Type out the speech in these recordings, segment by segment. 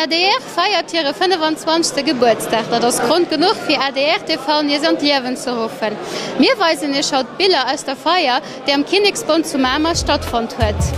D'ADR feiert hire 25. Gebuertsdag. Dat ass Grond genuch fir adr TV nees an d'Liewen ze ruffen. Mir weisen iech haut Biller aus der Feier, déi am Kinneksbond zu Mamer stattfonnt huet.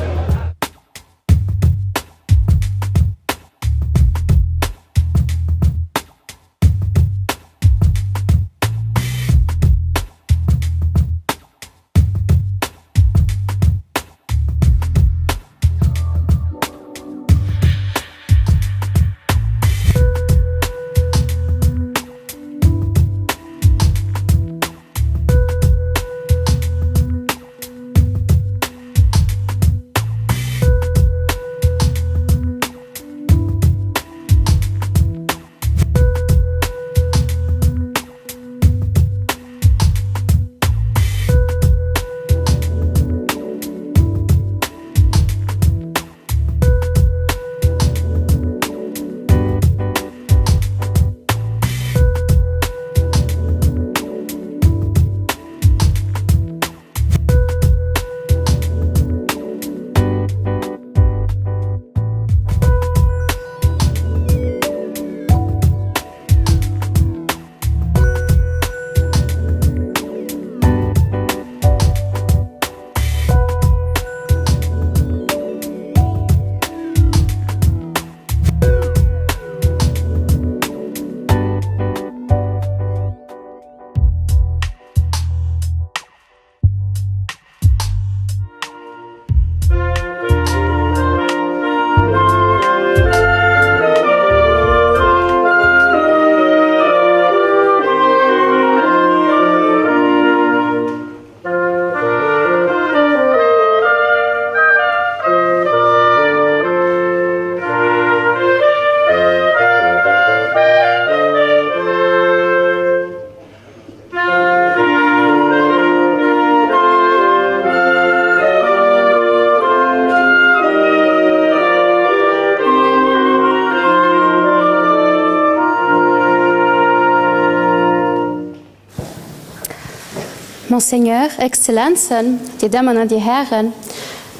Monseigneur, Exzellenzen, Dir Dammen an Dir Hären,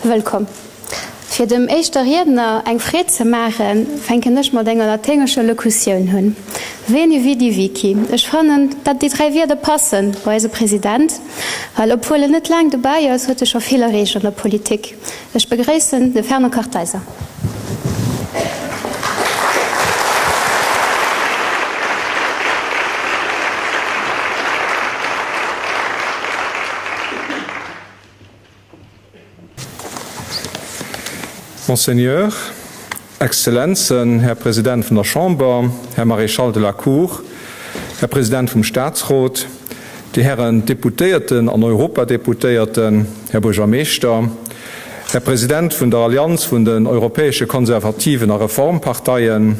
wëllkomm. Fir dem éischte Riedner eng Freed ze maachen, fänken ech mat enger laténgescher Lokutioun hunn, Veni vidi vici. Ech fannen, dat déi 3 Wierder passen bei eise President, well obwuel en net laang dobäi ass, huet e scho vill erreecht an der Politik. Ech begréissen de Fernand Kartheiser. Monseigneur, Exzellenzen, Här President vun der Chamber, Här Maréchal de la Cour, Här President vum Statsrot, Dir Hären Deputéierten an Europadeputéierten, Här Buergermeeschter, Här President vun der Allianz vun den europäesche Konservativen a Reformparteien,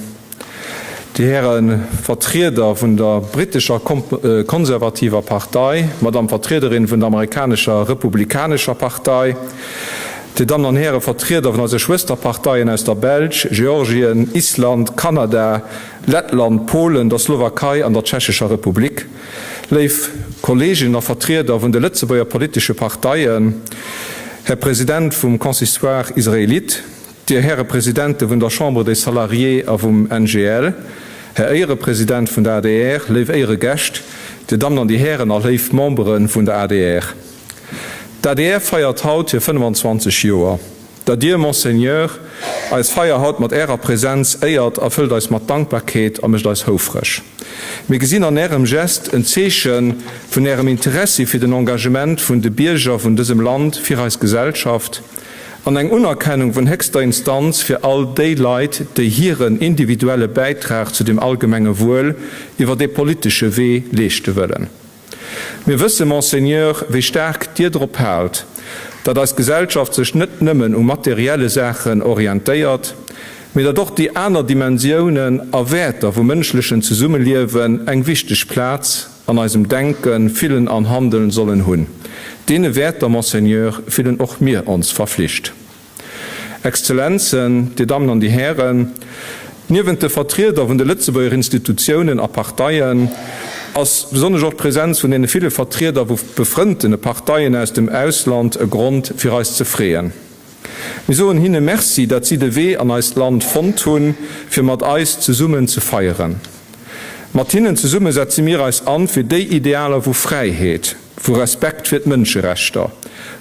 Dir Häre Vertrieder vun der brittescher Konservativer Partei, Madame Vertriederin vun der amerikanescher Republikanescher Partei, Dir Dammen an Häre Vertrieder vun eise Schwësterparteien aus der Belsch, Georgien, Island, Kanada, Lettland, Polen, der Slowakei an der Tschechescher Republik, léif Kolleeginnen a Vertrieder vun de Lëtzebuerger politesche Parteien, Här President vum Consistoire israélite, Dir Häre Presidente vun der Chambre des Salariés a vum NGL, Här Éierepresident vun der adr, léif Éieregäscht, Dir Dammen an Dir Hären a léif Membere vun der adr. D'adr feiert haut hir 25 Joer. Datt Dir, Monseigneur, eis Feier haut mat Ärer Präsenz éiert, erfëllt eis mat Dankbarkeet a mécht eis houfreg. Mir gesinn an Ärem Gest en Zeeche vun Ärem Interessi fir den Engagement vun de Bierger vun dësem Land fir eis Gesellschaft, An eng Unerkennung vun héchster Instanz fir all déi Leit, déi hiren individuelle Bäitrag zu dem allgemenge Wuel iwwer dee politesche Wee leeschte wëllen. Mir wësse, Monseigneur, wéi staark Dir drop haalt, datt eis Gesellschaft sech net nëmmen u materielle Saachen orientéiert, mee datt och déi aner Dimensiounen a Wäerter vum mënschlechen Zesummeliewen eng wichteg Plaz an eisem Denken, Fillen an Handeln sollen hunn. Deene Wäerter, Monseigneur, fillen och mir ons verflicht. Exzellenzen, Dir Dammen an Dir Hären, niewent de Vertrieder vun de Lëtzebuerger Institutiounen a Parteien ass besonnesch och d'Präsenz vun deene ville Vertrieder vu befrëndtene Parteien aus dem Ausland e Grond fir eis ze freeën. Mir soen hinne Merci, datt si de Wee an eist Land fonnt hunn, fir mat eis zesummen ze feieren. Mat hinnen zesumme setze mir eis an fir déi Idealer vu Fräiheet, vu Respekt fir d'Mënscherechter,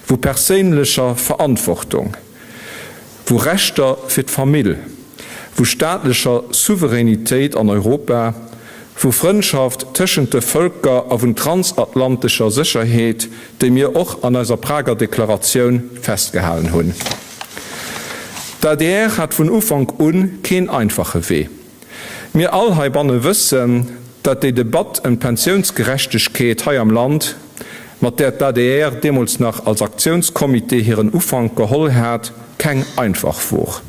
vu perséinlecher Verantwortung, vu Rechter fir d'Famill, vu staatlecher Souveränitéit an Europa, vu Frëndschaft tëschent de Vëlker a vun transatlantescher Sécherheet, déi mir och an eiser Prager Deklaratioun festgehalen hunn. D'adr hat vun Ufank u keen einfache Wee. Mir all heibanne wëssen, dat déi Debatt ëm d'Pensiounsgerechtegkeet hei am Land, mat där d'ADR deemools nach als Aktiounscomité hiren Ufank geholl hat, keng einfach wor.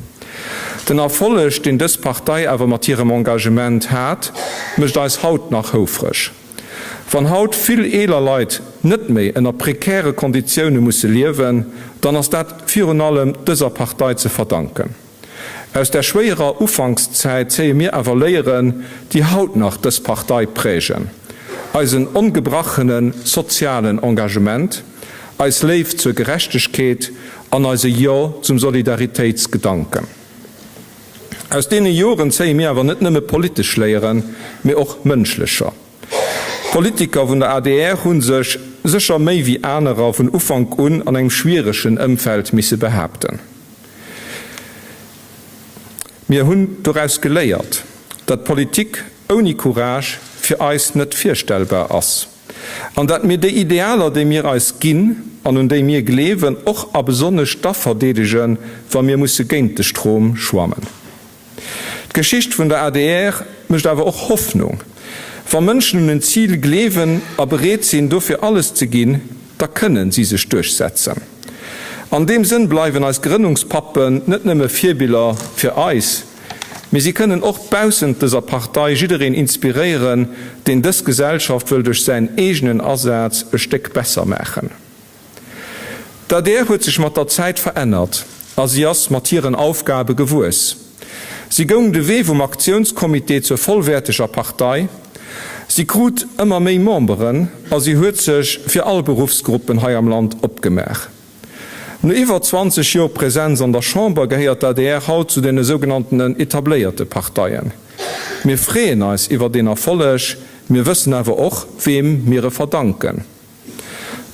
Den Erfolleg, deen dës Partei awer mat hirem Engagement hat, mécht eis haut nach houfreg. Wann haut vill eeler Leit net méi ënner prekäre Konditioune musse liewen, dann ass dat virun allem dëser Partei ze verdanken. Aus där schwéierer Ufankszäit zéie mir awer Léieren, déi haut nach dës Partei prägen, eisen ongebrachene sozialen Engagement, eis Léift zur Gerechtegkeet an eise Jo zum Solidaritéitsgedanken. Aus deene Joren zéie mir awer net nëmme politesch Léieren, mee och mënschlecher. D'Politiker vun der adr hu sech, sécher méi wéi anerer, vun Ufank un an engem schwieregen Ëmfeld misse behaapten. Mir hunn doraus geléiert, datt Politik ouni Courage fir eis net virstellbar ass an datt mir déi Idealer, déi mir eis ginn an un déi mir gleewen, och a besonnesch da verdeedegen, wa mir musse géint de Strom schwammen. D'Geschicht vun der adr mécht awer och Hoffnung. Wa Mënschen un en Zil gleewen a bereet sinn, dofir alles ze ginn, da kënnen si sech duerchsetzen. An deem Sënn bleiwen eis Grënnungspappen net nëmme Virbiller fir eis, mee si kënnen och baussent dëser Partei jiddereen inspiréieren, deen dës Gesellschaft wëll duerch säin eegenen Asaz e Stéck besser maachen. D'adr huet sech mat der Zäit verännert a si ass mat hiren Aufgabe gewuess. Si goung de Wee vum Aktiounscomité zur vollwäerteger Partei, si krut ëmmer méi Memberen a si huet sech fir all Beruffsgruppen hei am Land opgemaach. No iwwer 20 Jor Präsenz an der Chamber gehéiert d'adr haut zu den sougenanntenen etabléierte Parteien. Mir freeën eis iwwer deen Erfolleg, mir wëssen awer och, weem mir e verdanken.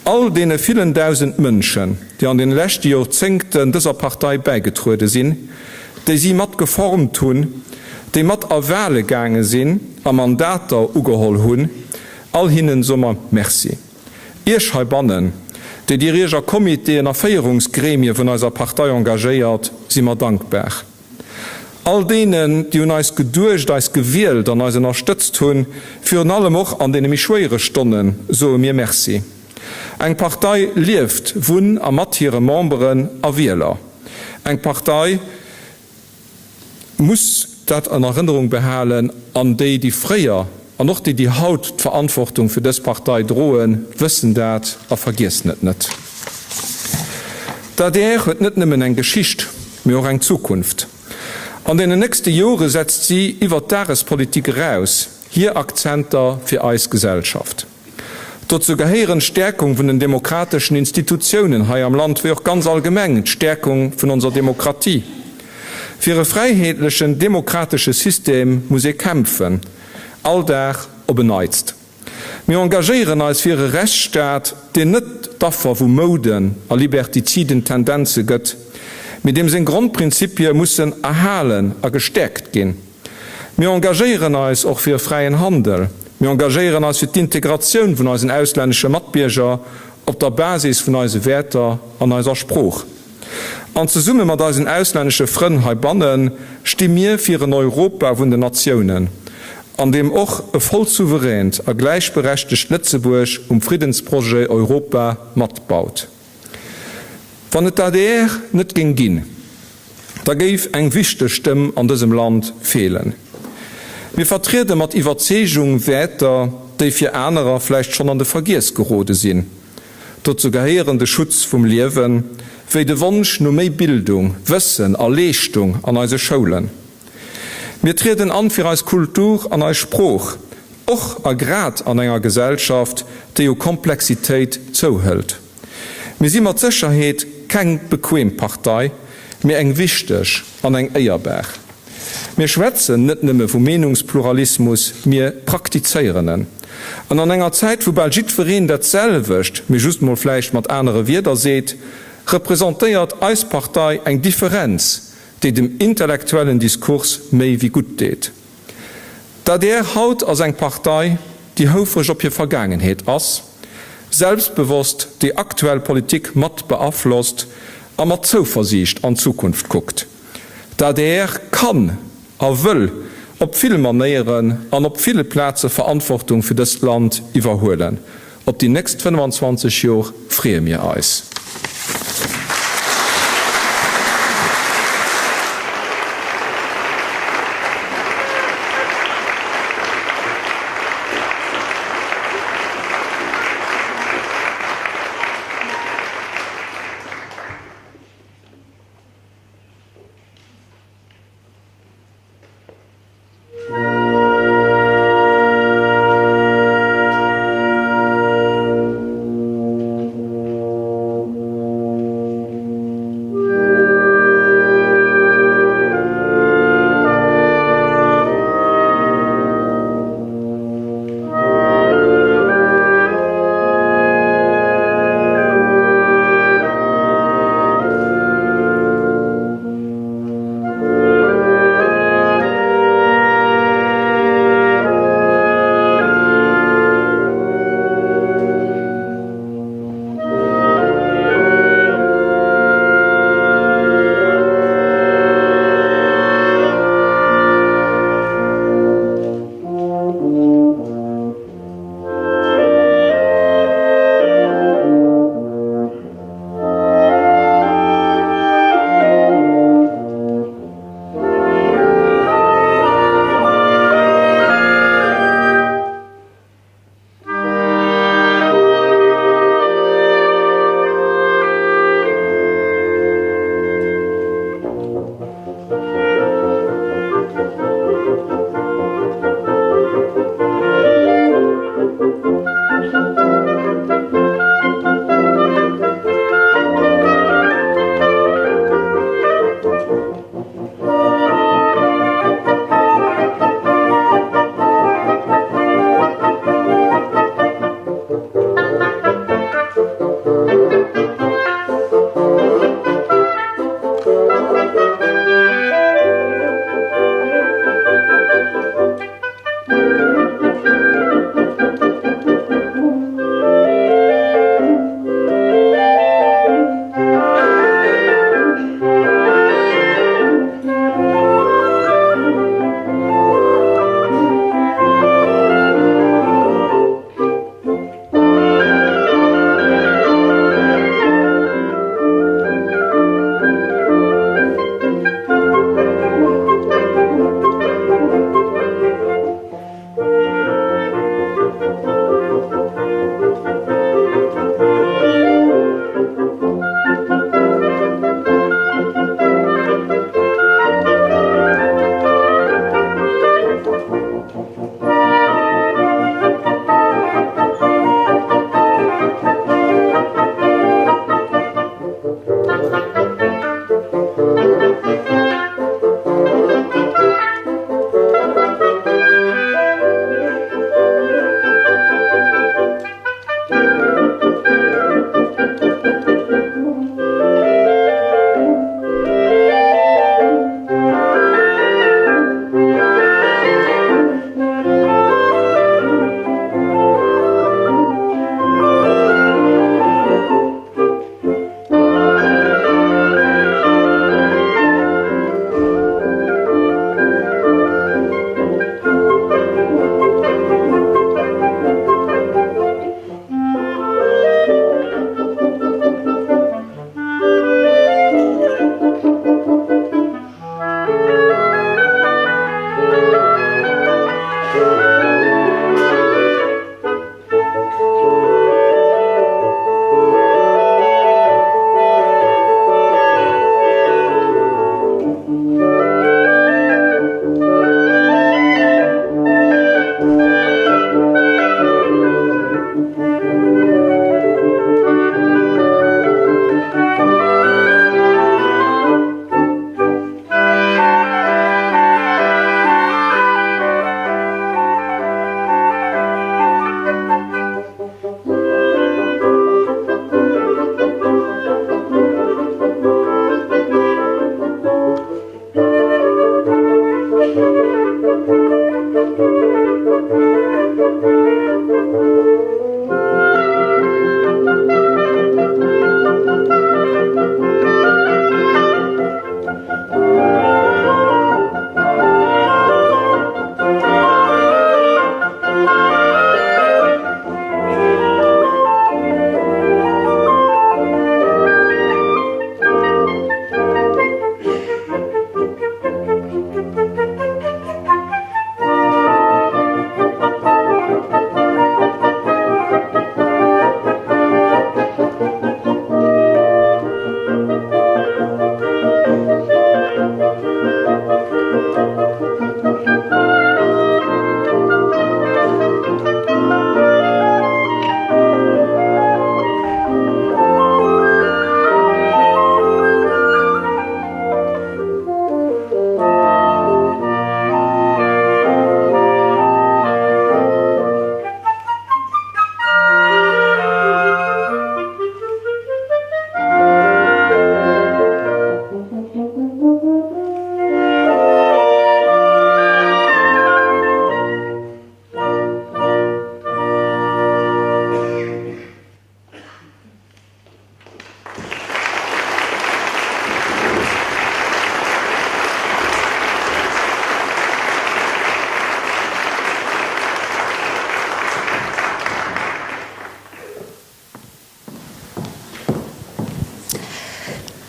All deene villen 1.000 Mënschen, déi an den leschte Jorzéngten dëser Partei bäigetruede sinn, déi si mat geformt hunn, déi mat a Wahle gaange sinn a Mandater ugeholl hunn, all hinnen soe mer Merci. Iech heibannen, déi Dir Iech a Comitéen a Féierungsgremie vun eiser Partei engagéiert, si mer dankbar. All deenen, déi un eis geduecht, eis gewielt an eis ënnerstëtzt hunn, virun allem och an deene méi schwéiere Stonnen, soe mir Merci. Eng Partei lieft vun a mat hire Memberen a Wieler. Eng Partei muss dat an Erënnerung behalen an déi, déi fréier an och déi, déi haut d'Verantwortung fir dës Partei droen, wëssen dat a vergiessen et net. D'adr huet net nëmmen eng Geschicht, mee och eng Zukunft. An deenen nächste Jore setzt si iwwer d'Dagespolitik eraus hir Akzenter fir eis Gesellschaft. Dozou gehéieren d'Stäerkung vun den demokrateschen Institutiounen hei am Land wéi och ganz allgemeng d'Stäerkung vun onser Demokratie. Fir e fräiheetlechen demokratesche System muss ee kämpfen, all Dag op en Neitst. Mir engagéieren eis fir e Rechtsstaat, deen net d'Affer vu Mouden a libertiziden Tendenze gëtt, mee deem seng Grondprinzipie mussen erhalen a gestäerkt ginn. Mir engagéieren eis och fir e fräien Handel. Mir engagéieren eis fir d'Integratioun vun eisen auslännesche Matbierger op der Basis vun eise Wäerter an eiser Sprooch. An zesumme mat eisen auslännesche Frënn heibanne sti mir fir en Europa vun den Natiounen, an deem och e voll souveränt a gläichberechtegt Lëtzebuerg um Friddensprojet Europa matbaut. Wann et d'ADR net géing ginn, da géif eng wichteg Stëmm an dësem Land feelen. Mir vertriede mat Iwwerzeegung Wäerter, déi fir anerer vläicht schonn an de Vergiess gerode sinn. Dozou gehéieren de Schutz vum Liewen, wéi de Wonsch no méi Bildung, Wëssen a Leeschtung an eise Schoulen. Mir trieden an fir eis Kultur an eis Sprooch, och a grad an enger Gesellschaft, déi u Komplexitéit zouhëlt. Mir si mat Sécherheet keng bequem Partei. mee eng wichteg an eng éierbar. Mir schwätzen net nëmme vu Meenungspluralismus, mir praktizéieren en. An an enger Zäit, wou bal jiddwereen dat selwecht, mee just mol vläicht mat anere Wierder seet, representéiert eis Partei eng Differenz, déi dem intellektuellen Diskurs méi wéi gutt deet. D'adr haut ass eng Partei, déi houfreg op hir Vergaangenheet ass, selbstbewosst déi aktuell Politik mat beaflosst a mat Zouversiicht an d'Zukunft kuckt. D'adr kann a wëll op ville Manéieren an op ville Plaze Verantwortung fir dëst Land iwwerhuelen. Op déi nächst 25 Jor freeë mir eis.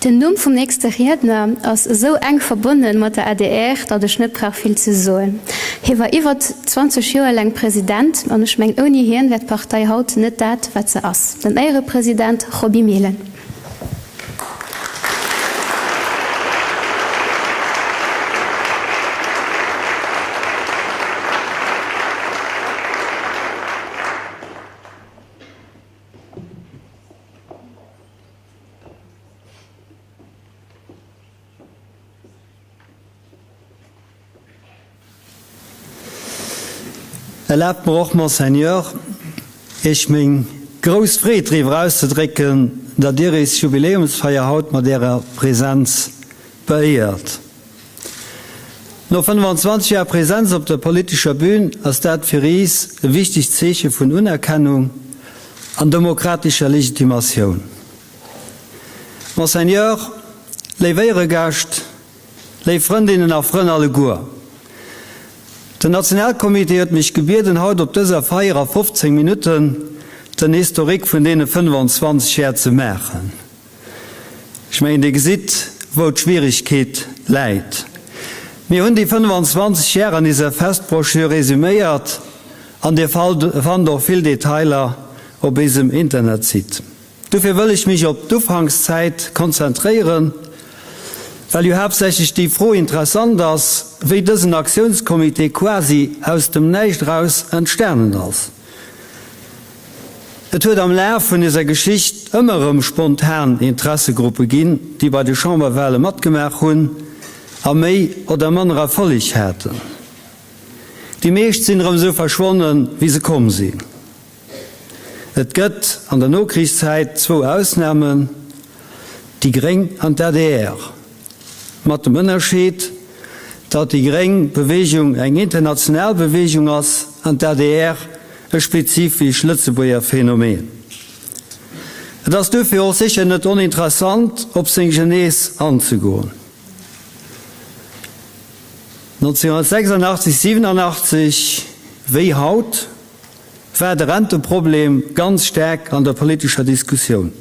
Den Numm vum nächste Riedner ass esou enk verbonne mat der adr, datt ech net brauch vill ze soen. Hie war iwwert 20 Joer laang President an ech mengen, ouni hien wär d'Partei haut net dat, wat se ass. Den Éierepresident Roby Mehlen. Erlaabt mer och, Monseigneur, Iech meng grouss Freed driwwer auszedrécken, datt Dir eis Jubiläumsfeier haut mat Ärer Präsenz beéiert. No 25 Jar Präsenz op der politescher Bühn ass dat fir iis e wichtegt Zeeche vun Unerkennung an demokratescher Legitimatioun. Monseigneur, léif Éieregäscht, léif Frëndinnen a Frënn alleguer, den Nationalcomité huet mech gebieden, haut op dëser Feier a 15 Minutten den Historique vun deene 25 Jar ze maachen. Ech mengen, Dir gesitt, wou d'Schwierigkeet läit. Mir hunn déi 25 Jar an iser Festbroschür résuméiert an Dir fannt och vill Detailer op isem Internetsite. Dofir wëll ech mech op d'Ufankszäit konzentréieren, well jo haaptsächlech déi Fro interessant ass, wéi dësen Aktiounscomité quasi aus dem Näischt eraus entstanen ass. Et huet am Laf vun iser Geschicht ëmmer erëm spontan Interessegruppe ginn, déi bei de Chamberwahle matgemaach hunn a méi oder manner Erfolleg haten. Déi meescht sinn erëm esou verschwonnen, wéi se komm sinn. Et gëtt an der Nokrichszäit zwou Ausnamen, déi gréng an d'ADR, mat dem Ënnerscheed, datt déi gréng Beweegung eng international Beweegung ass an d'ADR e spezifesch Lëtzebuerger Phänomen. Et ass duerfir och sécher net oninteressant, op seng Genese anzegoen. 1986, 87, wéi haut, war de Renteproblem ganz staark an der politescher Diskussioun.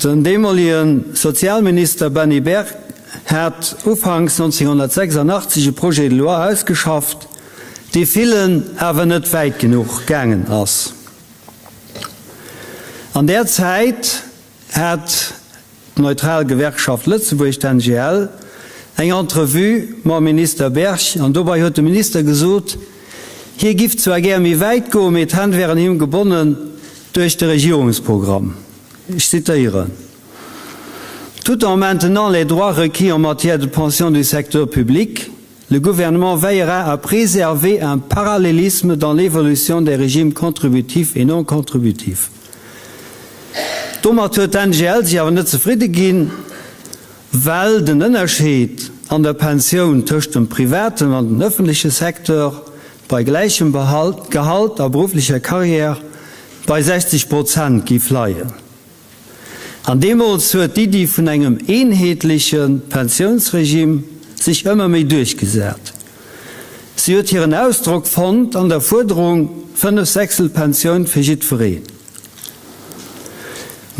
Den deemolige Sozialminister Benny Berg hat ufanks 1986 e Projet de loi ausgeschafft, dee villen awer net wäit genuch gaangen ass. An där Zäit hat d'Neutral Gewerkschaft Lëtzebuerg, d'NGL, eng Entrevue mam Minister Berg an dobei huet de Minister gesot, hie giff zwar gär méi wäit goen, mee d'Hänn wären him gebonnen duerch de Regierungsprogramm. Ech zitéieren, Tout en maintenant les droits requis en matière de pension du secteur public, le gouvernement veillera à préserver un parallélisme dans l'évolution des régimes contributifs et non contributifs. Domat huet d'NGL sech awer net zefridde ginn, well den Ënnerscheed an der Pensioun tëscht dem privaten an dem ëffentleche Secteur bei gläichem Gehalt a berufflecher Carrière bei 60 Prozent géif leien. An deemools huet d'Iddi vun engem eenheetleche Pensiounsregime sech ëmmer méi duerchgesat. Si huet hiren Ausdrock fonnt an der Fuerderung Fënnefsechsel-Pensioun fir jiddwereen.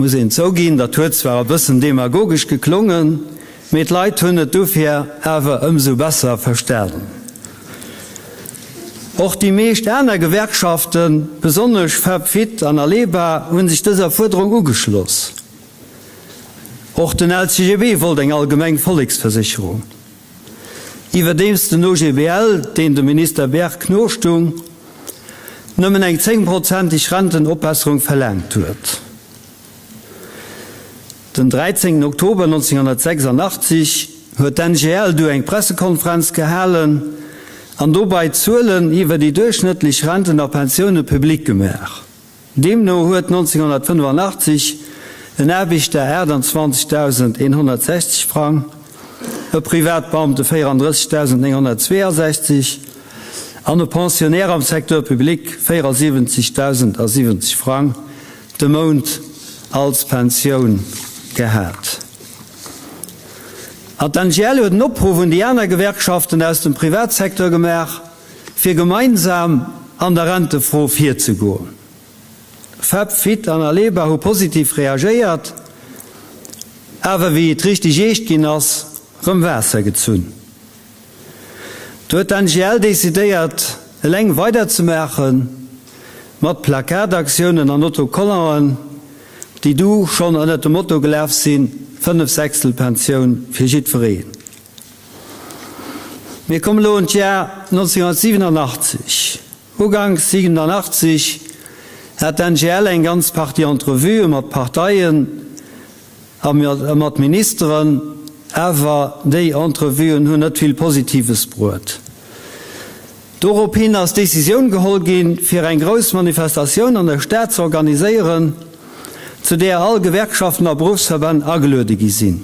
Muss een zouginn, dat huet zwar e bëssen demagogesch geklongen, Mee d'Leit hunn et dofir awer ëmsou besser verstanen. Och déi meescht aner Gewerkschaften, besonnesch Feb-Fit an Aleba, hu sech dëser Fuerderung ugeschloss. Och den LCGB wollt eng allgemeng Volleksversécherung. Iwwerdeems den OGBL, deen dem Minister Berg nostung, nëmmen eng zéngprozenteg Rentenopbesserung verlaangt huet. Den 13 Oktober 1986 huet d'NGL du eng Pressekonferenz gehalen an dobei Zuelen iwwer déi duerchschnëttlech Renten a Pensioune public gemaach. Deemno huet 1985 en Aarbechter 28.160 Frang, e Privatbeamte 34.962 an e Pensionnaire am Secteur public 74.070 Frang. De Mount als Pensioun gehat. An d'NGL huet en Opruff un déi aner Gewerkschaften aus dem Privatsecteur gemaach, fir gemeinsam an der Rentefro virzegoen. Feb, Fit an Aleba hu positiv reagéiert. Awer wéi et richteg eescht ginn ass, rëm Waasser gezunn. Do huet d'NGL decidéiert, eleng weiderzemaachen, mat Plakataktiounen an Autocollanten, déi du schonn ënnert dem Motto gelaf sinn, Fënnefsechstel-Pensioun fir jiddwereen. Mir kommen elo un d'Jar 1987. Uganks 87 hat d'NGL eng ganz Partie Entrevuë mat Parteien a mat Ministeren, awer déi Entrevuen hunn net vill Positives bruet. Dorophin ass d'Decisioun geholl ginn, fir eng grouss Manifestatioun an der Stad ze organiséieren, zu där all Gewerkschaften a Beruffsverbänn ageluede gi sinn.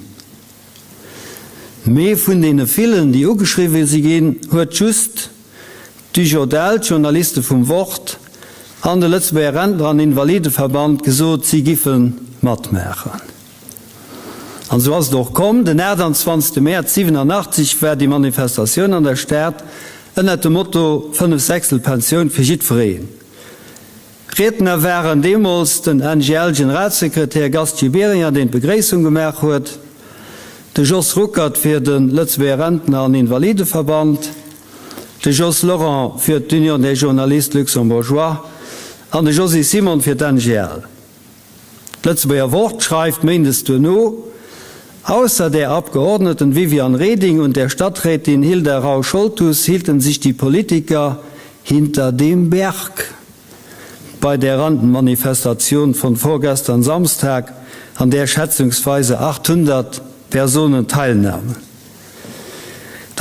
Mee vun deene villen, déi ugeschriwwe si ginn, huet just d'UJL, d'Journaliste vum Wort an de Lëtzebuerger Rentner an Invalideverband gesot, si giffe matmaachen. An esou ass et och komm, Den 28 Mäerz 87 war déi Manifestatioun an der Stad ënnert dem Motto Fënnefsechstel Pensioun fir jiddwereen. Riedner waren deemools den NGL-Generalsekretär Gastje Beringer, deen d'Begréissung gemaach huet, de Jos Ruckert fir de Lëtzebuerger Rentner an Invalideverband, de Jos Lorent fir d'Union des journalistes luxembourgeois an de Josy Simon fir d'NGL. D'Lëtzebuerger Wort schreift méindes duerno, Außer der Abgeordneten Viviane Reding und der Stadträtin Hilda Rau-Scholtus hielten sich die Politiker hinter dem Berg bei der Randenmanifestation von vorgestern Samstag, an der schätzungsweise 800 Personen teilnahmen.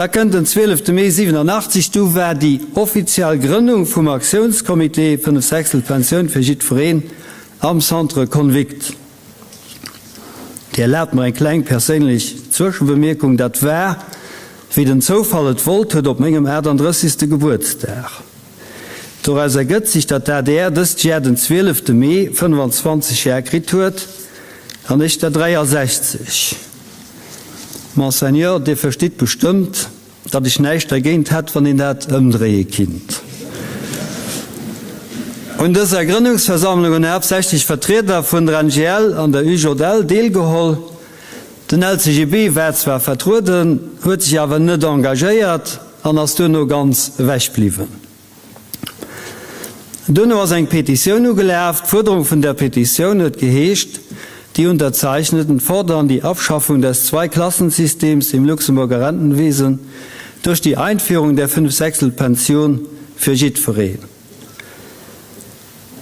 Da kënnt den 12 Mee 87, du war déi offiziell Grënnung vum Aktiounscomité Fënnefsechstel Pensioun fir jiddwereen am Centre Convict. Dir erlaabt mer eng kleng perséinlech Zwëschebemierkung, Dat war, wéi den Zoufall et wollt huet, op mengem 38. Gebuertsdag. Doraus ergëtt sech, datt d'ADR dëst Jar den 12 Mee 25 Jar kritt huet an ech der 63. Monseigneur, Dir verstitt bestëmmt, datt ech näischt dergéint hätt, wann een dat ëmdréie kinnt. Un dëser Grënnungsversammlung hunn haaptsächlech Vertrieder vun der NGL an der UJL deelgeholl. Den LCGB war zwar vertrueden, huet sech awer net engagéiert an ass duerno ganz ewech bliwwen. Duerno ass eng Petitioun ugelaf. D'Fuerderung vun der Petitioun huet geheescht, Die Unterzeichneten fordern die Abschaffung des Zweiklassensystems im Luxemburger Rentenwesen durch die Einführung der Fünfsechstelpension für jiddwereen.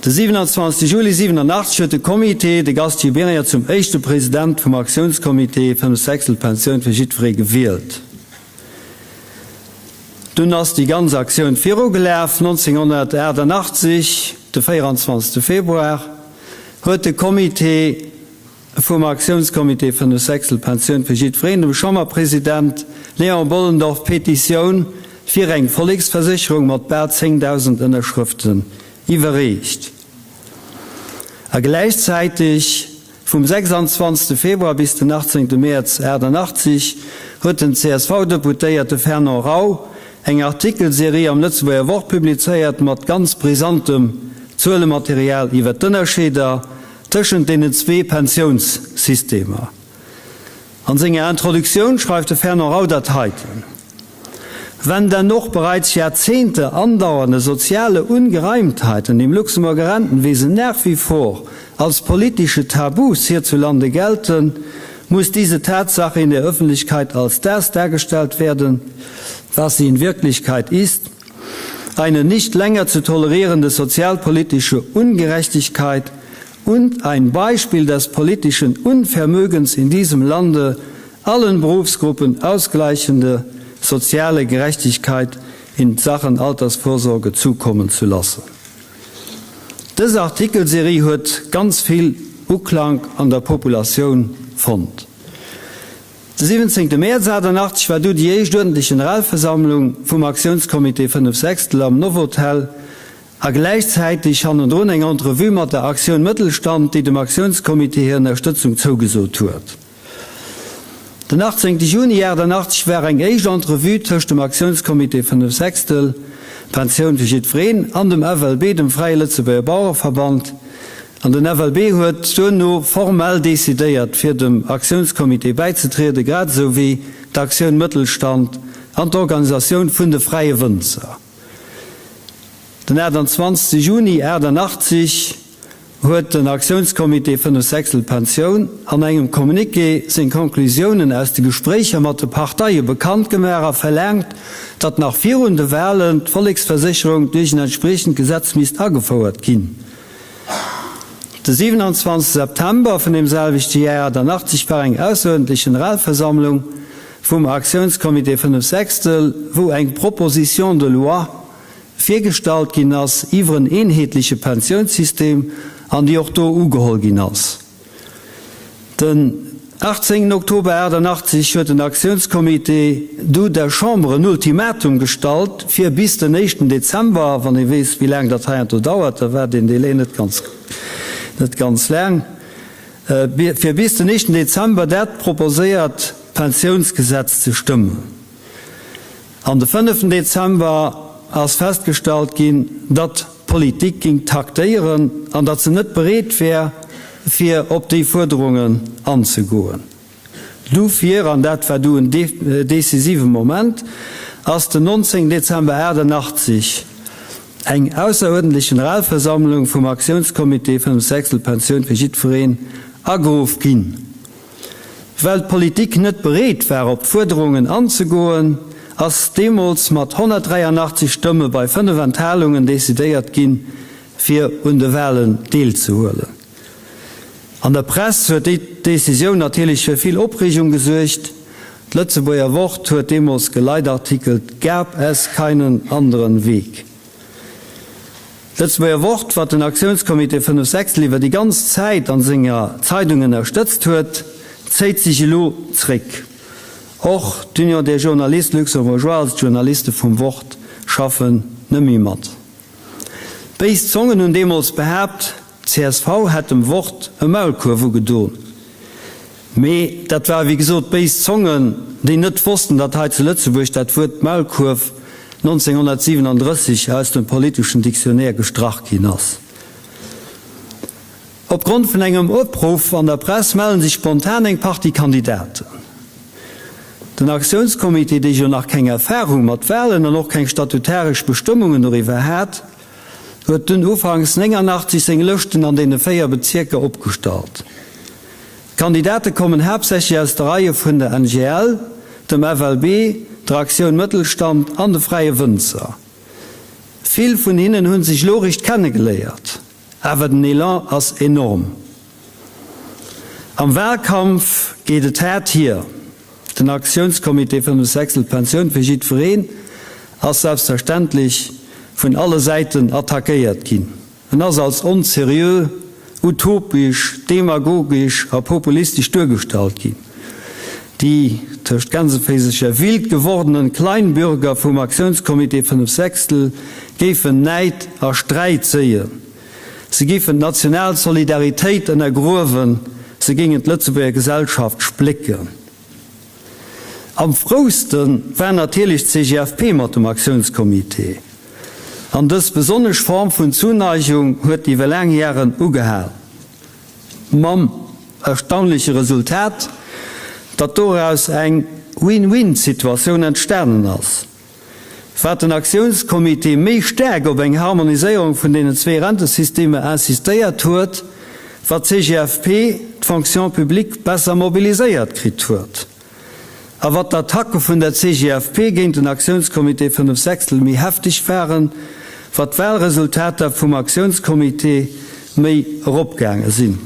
De 27 Juli 87 huet de Comité de Gastien Beringer zum éischte President vum Aktiounscomité Fünfsechstelpensioun fir jiddweree gewielt. Dunn ass déi ganz Aktioun virugelaf. 1988, de 24. Februar, huet de Comité vum Aktiounscomité Fënnefsechstel Pensioun fir jiddwereen dem Chamberpresident Léon Bollendorf d'Petitioun fir eng Volleksversécherung mat bal 10.000 Ënnerschrëften iwwerreecht. A gläichzäiteg Vum 26 Februar bis den 18 Mäerz 88 huet den CSV-Deputéierte Fernand Rau eng Artikelserie am Lëtzebuerger Wort publizéiert mat ganz brisantem Zuelematerial iwwer d'Ënnerscheeder tëschent deenen zwee Pensiounssystemer. An senger Introduktioun schreift de Fernand Rau dat heiten, Wenn denn noch bereits Jahrzehnte andauernde soziale Ungereimtheiten im Luxemburger Rentenwesen nach wie vor als politische Tabus hierzulande gelten, muss diese Tatsache in der Öffentlichkeit als das dargestellt werden, was sie in Wirklichkeit ist, eine nicht länger zu tolerierende sozialpolitische Ungerechtigkeit und ein Beispiel des politischen Unvermögens in diesem Lande allen Berufsgruppen ausgleichende soziale Gerechtigkeit in Sachen Altersvorsorge zukommen zu lassen. Dës Artikelserie huet ganz vill Uklank an der Populatioun fonnt. De 17 Mäerz 88 war du déi éischt uerdentlech Generalversammlung vum Aktiounscomité Fënnefsechstel am Novotel a gläichzäiteg hannendrun eng Entrevue mat der Aktioun Mëttelstand, déi dem Aktiounscomité hir Ënnerstëtzung zougesot huet. Den 18 Juni 88 war eng éischt Entrevue tëscht dem Aktiounscomité Fënnefsechstel, Pensioun fir jiddwereen, an dem FLB, dem Fräie Lëtzebuerger Bauereverband. An den FLB huet duerno formell decidéiert, fir dem Aktiounscomité bäizetrieden, grad esou wéi d'Aktioun Mëttelstand an d'Organisatioun vun de Fräie Wënzer. Den 28 Juni 88 huet den Aktiounscomité Fënnef Sechstel Pensioun an engem Communiqué seng Conclusiounen aus de Gespréicher mat de Parteie bekannt gemaach a verlaangt, datt nach virun de Walen d'Volleksversécherung duerch en entspriechend Gesetz misst agefouert ginn. De 27 September vun deem selwechte Jar 88 war eng ausseruerdentlech Generalversammlung vum Aktiounscomité Fënnef Sechstel, wou eng Proposition de loi virgestallt ginn ass iwwer en eenheetleche Pensiounssystem an déi och do ugeholl ginn ass. Den 18 Oktober 88 huet den Aktiounscomité du der Chamber en Ultimatum gestallt, fir bis den éischten Dezember, wann ee weess wéi laang dat heiansdo dauert, da war deen Délai net ganz net ganz laang, fir bis den éischten Dezember dat proposéiert Pensiounsgesetz ze stëmmen. An de fënneften Dezember ass festgestallt ginn, datt d'Politik géing taktéieren an datt se net bereet wär, fir op déi Fuerderungen anzegoen. Dofir, an dat war du en decisive Moment, ass den 19 Dezember 88 eng ausseruerdentlech Generalversammlung vum Aktiounscomité Fënnef Sechstel Pensioun fir jiddwereen ageruff ginn. Well d'Politik net bereet war op d'Fuerderungen anzegoen, ass deemools mat 183 Stëmme bei 5 Enthalungen decidéiert ginn, fir un de Walen deelzehuelen. An der Press huet déi Decisioun natierlech fir vill Opreegung gesuergt. D'Lëtzebuerger Wort huet deemools geleitartikelt, Gab es keinen anderen Weg. D'Lëtzebuerger Wort, wat den Aktiounscomité Fënnef Sechstel iwwer déi ganz Zäit an senger Zeidung ënnerstëtzt huet, zéit sech elo zréck. Och d'Union des journalistes luxembourgeois, also d'Journaliste vum Wort, schaffen net méi mat. Béis Zongen hunn deemools behaapt, D'CSV hätt dem Wort e Maulkuerf ugedon. Mee dat ware wéi gesot béis Zongen, déi net wossten, datt hei zu Lëtzebuerg dat Wuert Maulkuerf 1937 aus dem politeschen Dictionnaire gestrach ginn ass. Op Grond vun engem Opruff an der Press mellen sech spontan eng Partie Kandidaten. Den Aktiounscomité, dee jo nach keng Erfahrung mat Wahlen an och keng statutaresch Bestëmmungen doriwwer hat, huet dunn ufanks 89 seng Lëschten an deene 4 Bezierker opgestallt. D'Kandidate kommen haaptsächlech aus de Reie vun der NGL, dem FLB, der Aktioun Mëttelstand an de Fräie Wënzer. Vill vun hinnen hu sech elo eréischt kennegeléiert, awer den Elan ass enorm. Am Wahlkampf geet et haart hier. Den Aktiounscomité Fënnef Sechstel Pensioun fir jiddwereen ass selbstverständlech vun alle Säiten attackéiert ginn. En ass als onseriö, utopesch, demagogesch a populistesch duergestallt ginn. Déi, tëscht Gänseféisercher, wild gewordenen Kleinbürger vum Aktiounscomité Fënnef Sechstel géifen Näid a Sträit séien. Se géifen d'national Solidaritéit ënnergruewen, se géingen d'Lëtzebuerger Gesellschaft splécken. Am frouste war natierlech d'CGFP mat dem Aktiounscomité. An dës besonnesch Form vun Zuneigung huet iwwer laang Jaren ugehal. Mam erstaunleche Resultat, datt doraus eng Win-win-Situatioun entstanen ass. Wat den Aktiounscomité méi staark op eng Harmoniséierung vun deenen zwee Rentesystemer insistéiert huet, wat d'CGFP d'Fonction publique besser mobiliséiert kritt huet. A wat d'Attacke vun der CGFP géint den Aktiounscomité Fënnef Sechstel méi hefteg waren, wat d'Wahlresultater vum Aktiounscomité méi eropgaange sinn.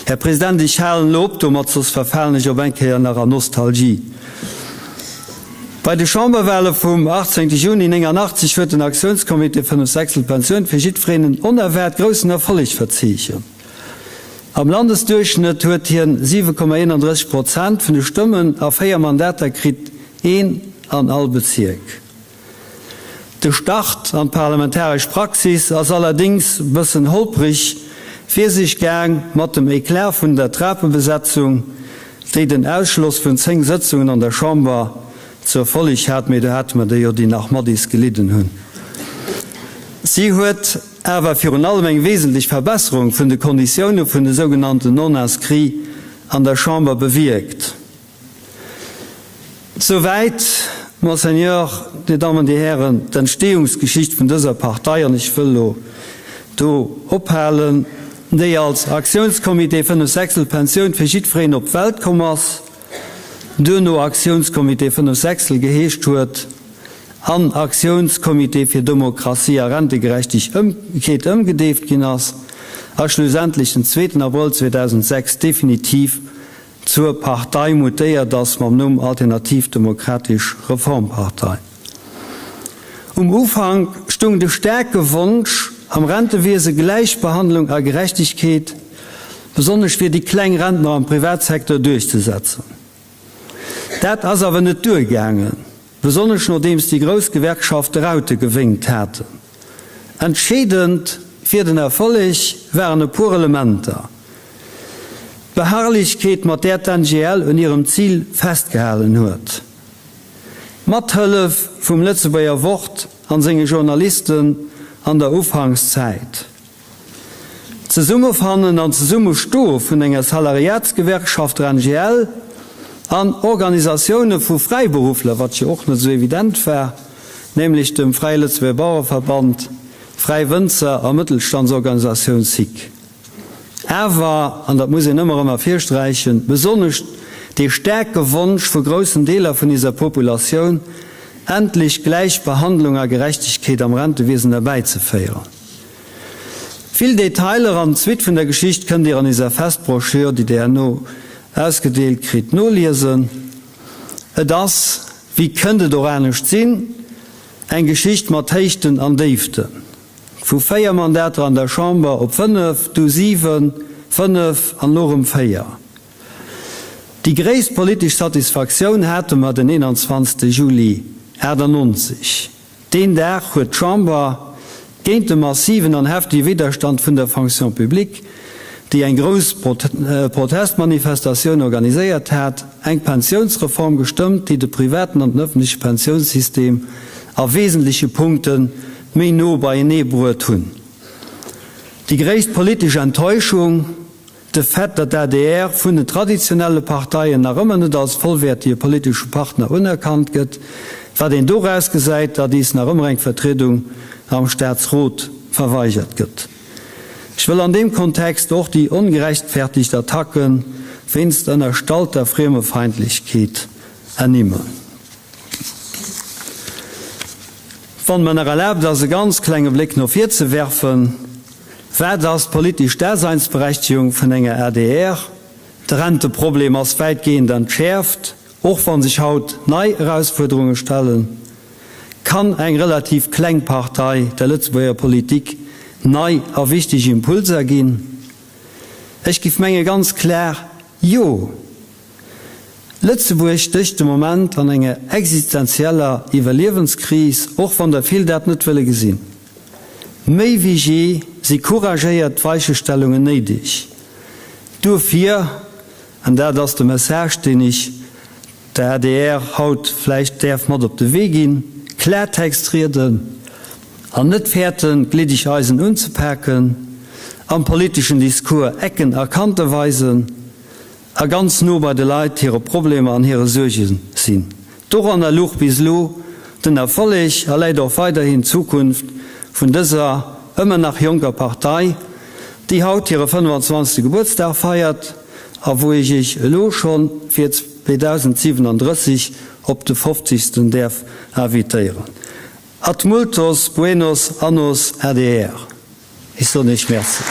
Här President, ech halen elo op domat, soss verfalen ech op eng Kéier nach an Nostalgie. Bei de Chamberwahle vum 18 Juni 89 huet den Aktiounscomité Fënnef Sechstel Pensioun fir jiddwereen en onerwaart groussen Erfolleg verzeechent. Am Landesduerchschnëtt huet hien 7,31 Prozent vun de Stëmmen a 4 Mandater kritt, een an all Bezierk. De Start an d'parlamentaresch Praxis ass allerdéngs bëssen holpreg vir sech gaang mat dem Eclat vun der Trapebesetzung, déi den Ausschloss vun 10 Sëtzungen an der Chamber zur Folleg hat, mee do hate mer der jo, déi nach mat is gelidden hunn. Si huet. awer virun allem eng wesentlech Verbesserung vun de Konditioune vun de sougenannten Non-inscrits an der Chamber bewierkt. Souwäit, Monseigneur, Dir Dammen, Dir Hären, d'Entstehungsgeschicht vun dëser Partei, an ech wëll elo do ophalen, déi als Aktiounscomité 5 Sechstel Pensioun fir jiddwereen op d'Welt komm ass, duerno Aktiounscomité 5 Sechstel geheescht huet an Aktiounscomité fir Demokratie a Rentegerechtegkeet ëmgedeeft ginn ass a schlussendlech den zweeten Abrëll 2006 definitiv zur Partei mutéiert ass mam Numm Alternativ Demokratesch Reformpartei. Um Ufank stung de staarke Wonsch, am Rentewiese Gläichbehandlung a Gerechtegkeet, besonnesch fir déi kleng Rentner am Privatsecteur, duerchzesetzen. Dat ass awer net duergaangen, besonnesch nodeems déi grouss Gewerkschafte Raute gewénkt haten. Entscheedend fir den Erfolleg waren e puer Elementer, D'Beharrlichkeet, mat där d'NGL un hirem Zil festgehalen huet, d'Mathëllef vum Lëtzebuerger Wort an senge Journalisten an der Ufankszäit, d'Zesummefannen an d'Zesummestoe vun enger Salariatsgewerkschaft, der NGL, an Organisatioune vu Fräiberuffler, wat jo och net esou evident war, nämlech dem Fräie Lëtzebuerger Bauereverband, Fräi Wënzer a Mëttelstandsorganisatioun SIC. Awer, an dat muss een ëmmer erëm ervirsträichen, besonnesch dee staarke Wonsch vu groussen Deeler vun iser Populatioun, endlech Gläichbehandlung a Gerechtegkeet am Rentewiesen erbäizeféieren. Vill Detailer an d'Suite vun der Geschicht kënnt Dir an iser Festbroschür, déi Dir herno ausgedeelt kritt, noliesen. Et ass, wéi kënnt et och anescht sinn, eng Geschicht mat Héichten an Déiften. Vu 4 Mandater an der Chamber op 5, du 7, 5 an elo erëm 4. Déi gréisst politesch Satisfaktioun hate mer den 21. Juli 98. Deen Dag huet d'Chamber, géint de massiven an heftege Widderstand vun der Fonction publique, déi eng grouss Protestmanifestatioun organiséiert hat, eng Pensiounsreform gestëmmt, déi de privaten an den ëffentleche Pensiounssystem a wesentleche Punkte méi no beienee bruet hunn. Déi gréisst politesch Enttäuschung, de Fait, datt d'ADR vun den traditionelle Parteien nach ëmmer net als vollwäertige politesche Partner unerkannt gëtt, wat een doraus gesäit, datt iis nach ëmmer eng Vertriedung am Staatsrot verweigert gëtt. Ech wëll an deem Kontext och déi ongerechtfertigt Attacke wéinst ënnerstallter Friemefeindlechkeet ernimmen. Wann mer nach erlaabt ass e ganz klenge Bléck no vir ze werfen, Wat ass d'politesch Daseinsberechtegung vun enger adr? De Renteproblem ass wäitgehend entschäerft, och wa sech haut nei Erausfuerderunge stellen. Kann eng relativ kleng Partei der Lëtzebuerger Politik nei a wichteg Impulser ginn? Ech giff menge ganz klar, Jo! Lëtzebuerg stécht de Moment an enger existenzieller Iwwerliewenskris, och wann der vill dat net wëlle gesinn. Méi wéi jee si couragéiert Weichestellungen néideg. Duerfir, an dat ass de Message, deen ech der adr haut vläicht däerf mat op de Wee ginn, Klartext rieden an net fäerten, gliddeg Eisen unzepaken, am politeschen Discours Ecken a Kante weisen, A ganz no bei de Leit, hire Problemer an hire Suerge sinn. Doranner luch bis elo den Erfolleg a läit och weiderhin d'Zukunft vun dëser ëmmer nach jonker Partei, déi haut hire 25. Gebuertsdag feiert a wou ech Iech elo scho fir 2037 op de 50. däerf invitéieren. Ad multos buenos annos adr. Ech soen Iech Merci.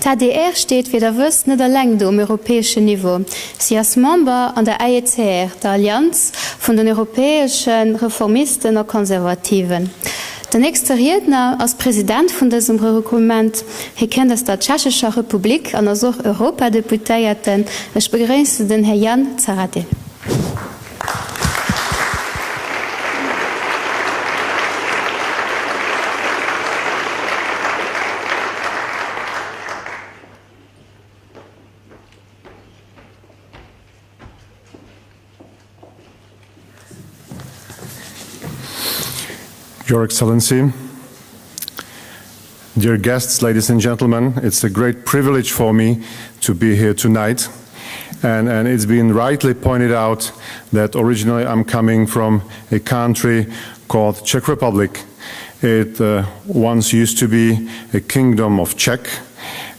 D'ADR steet, wéi der wësst, net eleng do um europäeschen Niveau. Si ass Member an der AECR, der Allianz vun den europäesche Reformisten a Konservativen. Den nächste Riedner ass President vun dësem Regroupement. Hie kënnt aus der Tschechescher Republik an ass och Europadeputéierten. Ech begréissen den Här Jan Zahradil. Your Excellency, dear guests, ladies and gentlemen, it's a great privilege for me to be here tonight. And, and it's been rightly pointed out that originally I'm coming from a country called Czech Republic. It uh, once used to be a kingdom of Czech,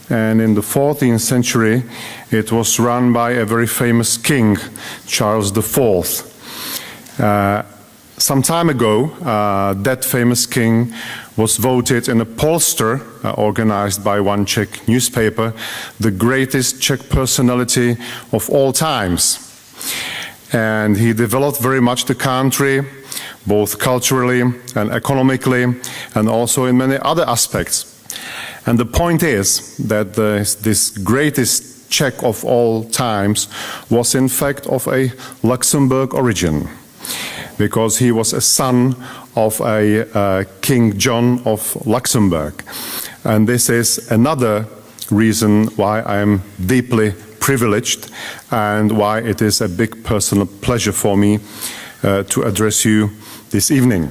and in the 14th century it was run by a very famous king, Charles IV. Uh, some time ago, uh, that famous king was voted in a pollster uh, organized by one Czech newspaper, the greatest Czech personality of all times. And he developed very much the country, both culturally and economically, and also in many other aspects. And the point is that the, this greatest Czech of all times was in fact of a Luxembourg origin because he was a son of a uh, King John of Luxembourg. And this is another reason why I am deeply privileged and why it is a big personal pleasure for me uh, to address you this evening.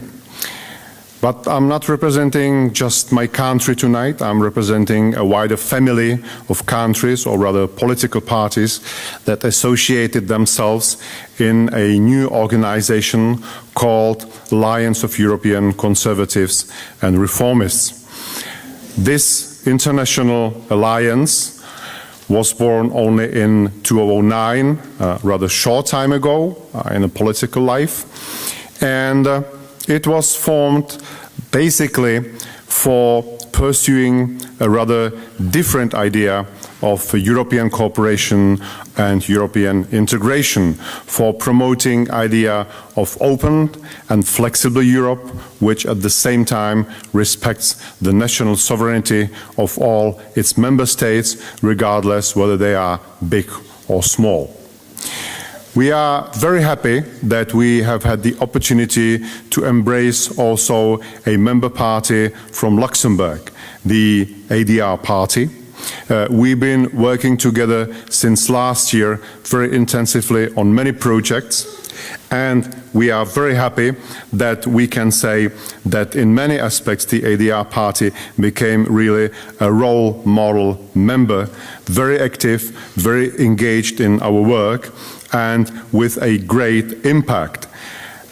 But I'm not representing just my country tonight, I'm representing a wider family of countries, or rather political parties, that associated themselves in a new organization called Alliance of European Conservatives and Reformists. This international alliance was born only in 2009, uh, rather short time ago uh, in a political life, and uh, it was formed basically for pursuing a rather different idea of European cooperation and European integration, for promoting idea of open and flexible Europe, which at the same time respects the national sovereignty of all its member states, regardless whether they are big or small. We are very happy that we have had the opportunity to embrace also a member party from Luxembourg, the ADR party. Uh, we've been working together since last year very intensively on many projects and we are very happy that we can say that in many aspects the ADR party became really a role model member, very active, very engaged in our work and with a great impact.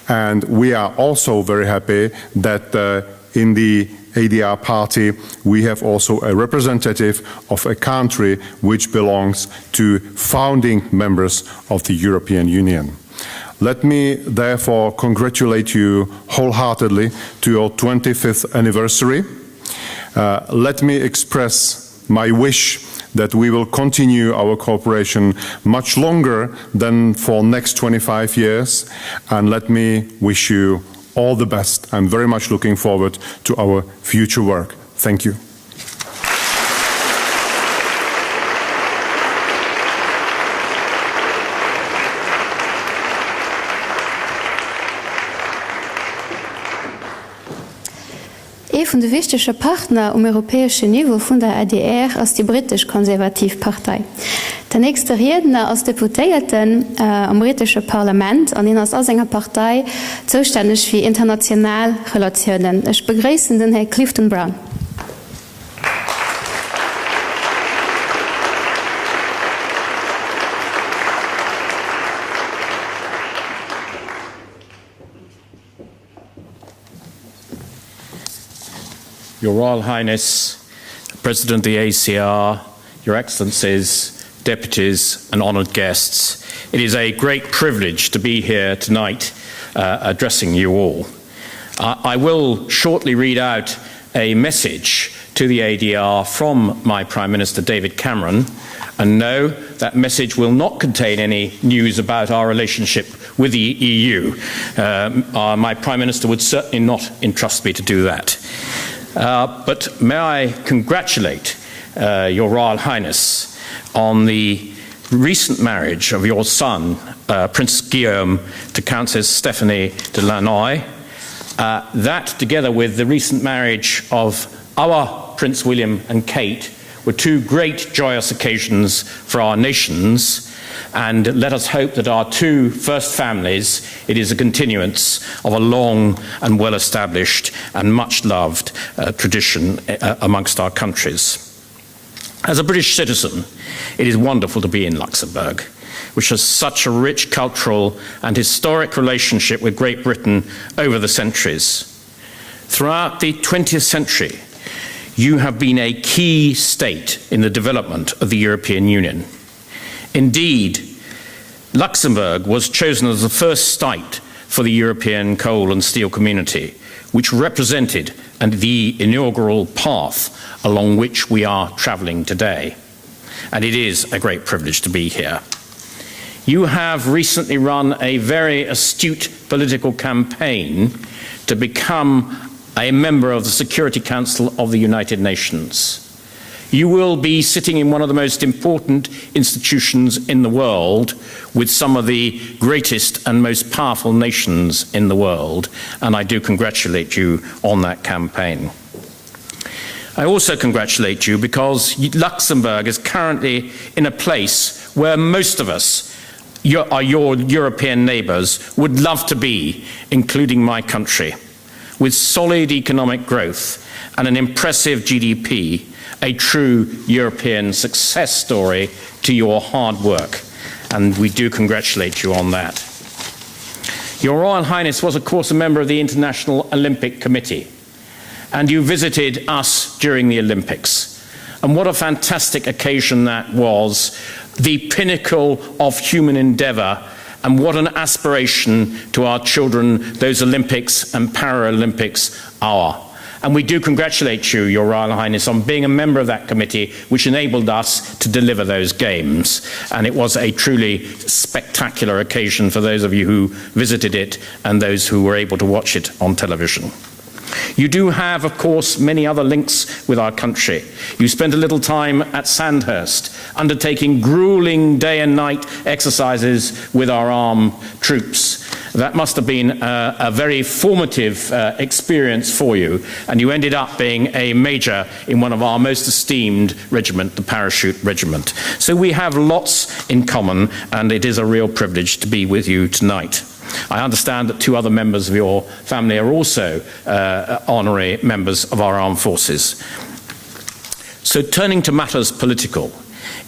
And we are also very happy that uh, in the ADR party we have also a representative of a country which belongs to founding members of the European Union. Let me therefore congratulate you wholeheartedly to your 25th anniversary. Uh, let me express my wish that we will continue our cooperation much longer than for next 25 years and let me wish you all the best. I'm very much looking forward to our future work. Thank you. Ee vun de wichtege Partner um europäeschen Niveau vun der adr ass déi brittesch Konservativ Partei. Den nächste Riedner ass Deputéierten am brittesche Parlament an hien ass a senger Partei zoustänneg fir international Relatiounen. Ech begréissen den Här Clifton Brown. Your Royal Highness, President of the ACR, Your Excellencies, Deputies and honoured guests, it is a great privilege to be here tonight uh, addressing you all. I, I will shortly read out a message to the ADR from my Prime Minister David Cameron. And no, that message will not contain any news about our relationship with the EU. Um, uh, my Prime Minister would certainly not entrust me to do that. Uh, but may I congratulate uh, Your Royal Highness on the recent marriage of your son, uh, Prince Guillaume, to Countess Stephanie de Lannoy. Uh, that, together with the recent marriage of our Prince William and Kate, were two great joyous occasions for our nations. And let us hope that our two first families, it is a continuance of a long and well established and much loved uh, tradition uh, amongst our countries. As a British citizen, it is wonderful to be in Luxembourg, which has such a rich cultural and historic relationship with Great Britain over the centuries. Throughout the 20th century, you have been a key state in the development of the European Union. Indeed, Luxembourg was chosen as the first site for the European coal and steel community, which represented and the inaugural path along which we are traveling today. And it is a great privilege to be here. You have recently run a very astute political campaign to become a member of the Security Council of the United Nations. You will be sitting in one of the most important institutions in the world with some of the greatest and most powerful nations in the world, and I do congratulate you on that campaign. I also congratulate you because Luxembourg is currently in a place where most of us, your, are your European neighbours, would love to be, including my country. With solid economic growth and an impressive GDP, a true European success story to your hard work. And we do congratulate you on that. Your Royal Highness was, of course, a member of the International Olympic Committee, and you visited us during the Olympics. And what a fantastic occasion that was, the pinnacle of human endeavor, and what an aspiration to our children those Olympics and Paralympics are. And we do congratulate you, Your Royal Highness, on being a member of that committee, which enabled us to deliver those games. And it was a truly spectacular occasion for those of you who visited it and those who were able to watch it on television. You do have, of course, many other links with our country. You spent a little time at Sandhurst, undertaking grueling day and night exercises with our armed troops. That must have been a, a very formative uh, experience for you, and you ended up being a major in one of our most esteemed regiment, the Parachute Regiment. So we have lots in common, and it is a real privilege to be with you tonight. I understand that two other members of your family are also uh, honorary members of our armed forces. So turning to matters political,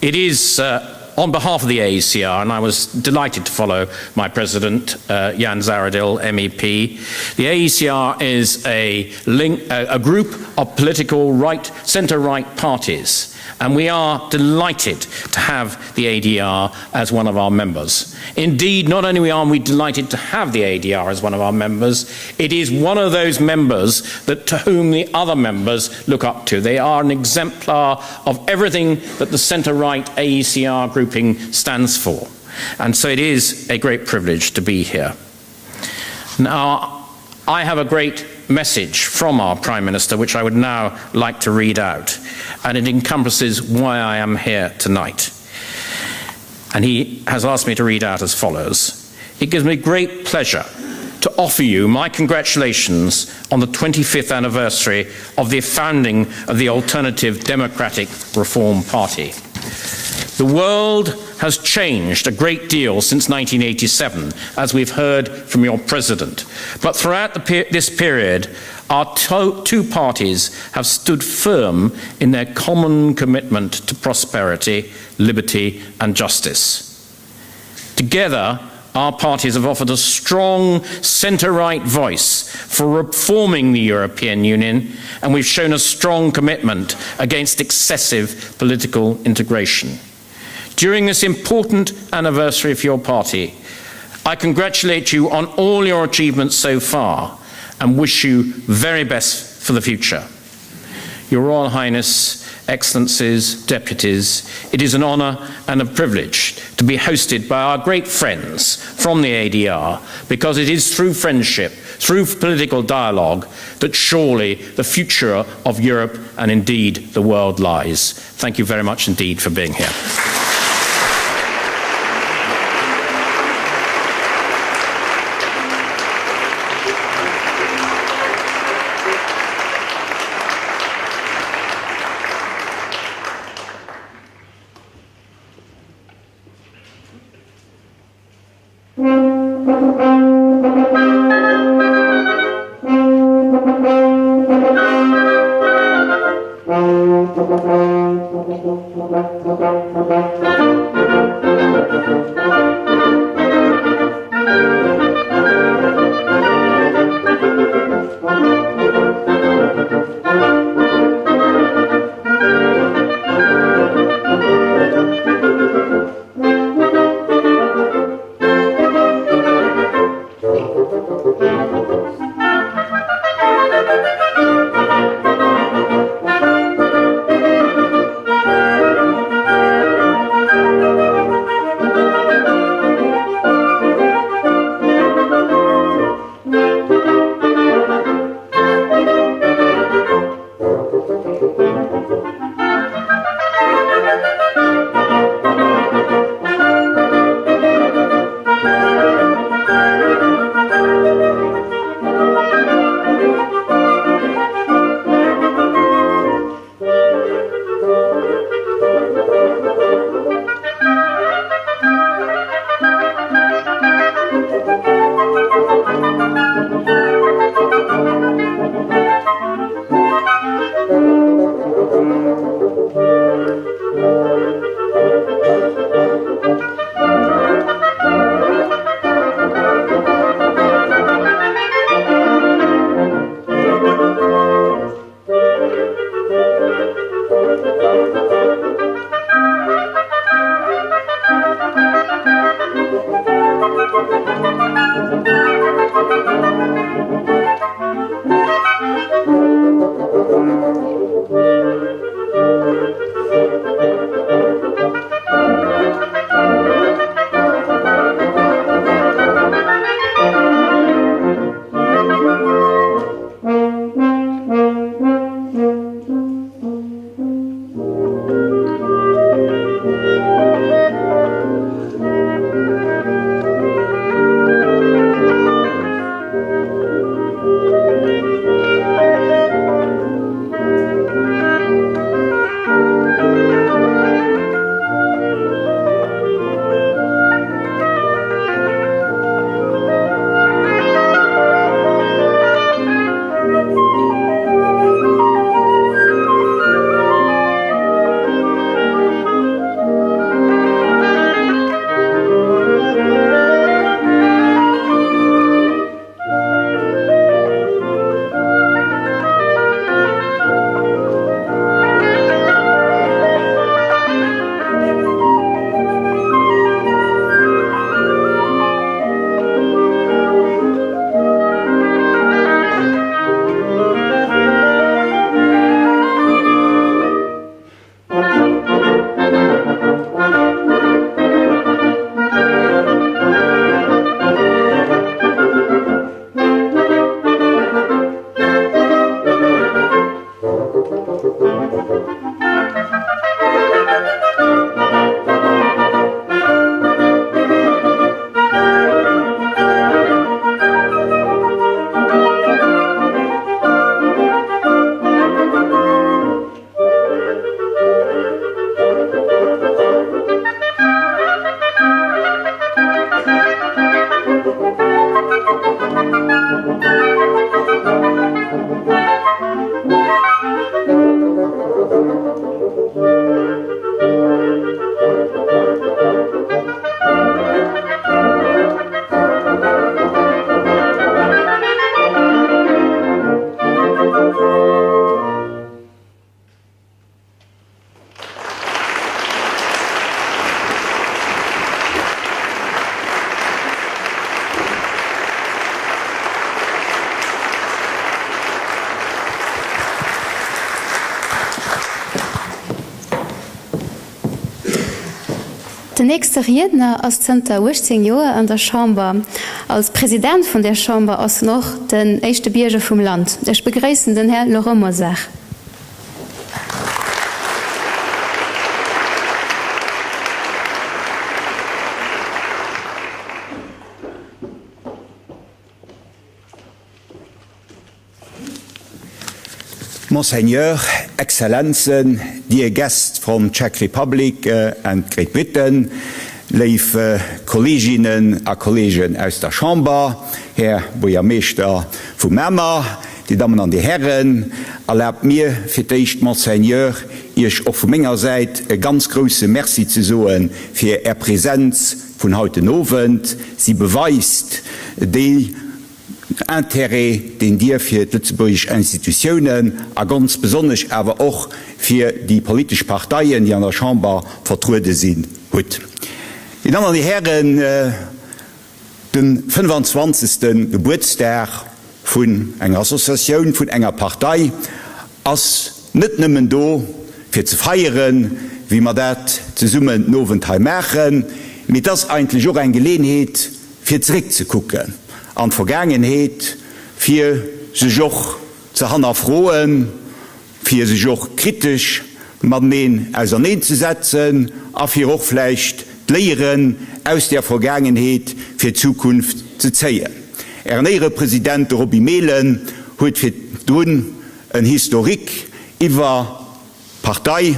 it is uh, on behalf of the AECR, and I was delighted to follow my president, uh, Jan Zaradil, MEP. The AECR is a, link, a, a group of political right, centre-right parties and we are delighted to have the ADR as one of our members. Indeed, not only are we delighted to have the ADR as one of our members, it is one of those members that to whom the other members look up to. They are an exemplar of everything that the centre-right AECR grouping stands for. And so it is a great privilege to be here. Now, I have a great message from our Prime Minister, which I would now like to read out, and it encompasses why I am here tonight. And he has asked me to read out as follows. It gives me great pleasure to offer you my congratulations on the 25th anniversary of the founding of the Alternative Democratic Reform Party. The world has changed a great deal since 1987, as we've heard from your president. But throughout the per this period, our two parties have stood firm in their common commitment to prosperity, liberty and justice. Together, our parties have offered a strong centre-right voice for reforming the European Union, and we've shown a strong commitment against excessive political integration. During this important anniversary for your party, I congratulate you on all your achievements so far and wish you very best for the future. Your Royal Highness, Excellencies, Deputies, it is an honor and a privilege to be hosted by our great friends from the ADR, because it is through friendship, through political dialogue, that surely the future of Europe and indeed the world lies. Thank you very much indeed for being here. Den nächste Riedner ass zënter 18 Joer an der Chamber. Als President vun där Chamber ass en och den éischte Bierger vum Land. Ech begréissen den Här Laurent Mosar. Monseigneur, Exzellenzen, dear guests from Czech Republic and Great Britain, léif Kolleeginnen a Kolleegen aus der Chamber, Här Buergermeeschter vu Mamer, Dir Dammen an Dir Hären, erlaabt mir fir d'éischt, Monseigneur, Iech och vu menger Säit e ganz grouse Merci ze soe fir Är Präsenz vun haut den Owend. Si beweist déi Intérêt, deen Dir fir d'lëtzebuergesch Institutiounen a ganz besonnesch awer och fir déi politesch Parteien, déi an der Chamber vertruede sinn, hutt. Dir Dammen an Dir Hären, de 25. Gebuertsdag vun enger Associatioun, vun enger Partei ass net nëmmen do, fir ze feieren, wéi mer dat zesummen den Owend hei maachen, mee et ass eigentlech och eng Geleenheet, fir zeréckzekucken an d'Vergaangenheet, fir sech och ze hannerfroen, fir sech och kritesch mateneen auserneenzesetzen a fir och vläicht d'Léieren aus där Vergaangenheet fir d'Zukunft ze zéien. Ären Éierepresident, de Roby Mehlen, huet virdrun en Historique iwwer Partei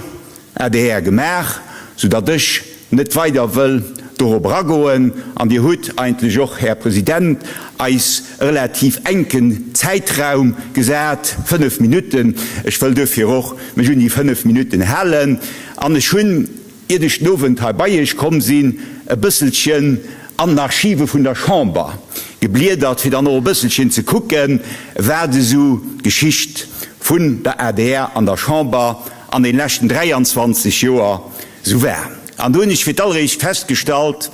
adr gemaach, sou datt ech net weider wëll dorop eragoen. An Dir hutt eigentlech och, Här President, eis e relativ enken Zäitraum gesat, fënnf Minutten. Ech wëll duerfir och mech un déi fënnf Minutten halen. An ech hunn, iert ech den Owend hei bei Iech komm sinn, e bësselchen an den Archive vun der Chamber gebliedert, fir dann och e bësselchen ze kucken, wat esou d'Geschicht vun der adr an der Chamber an den leschten 23 Joer esou war. An do hunn ech fir d'alleréischt festgestallt,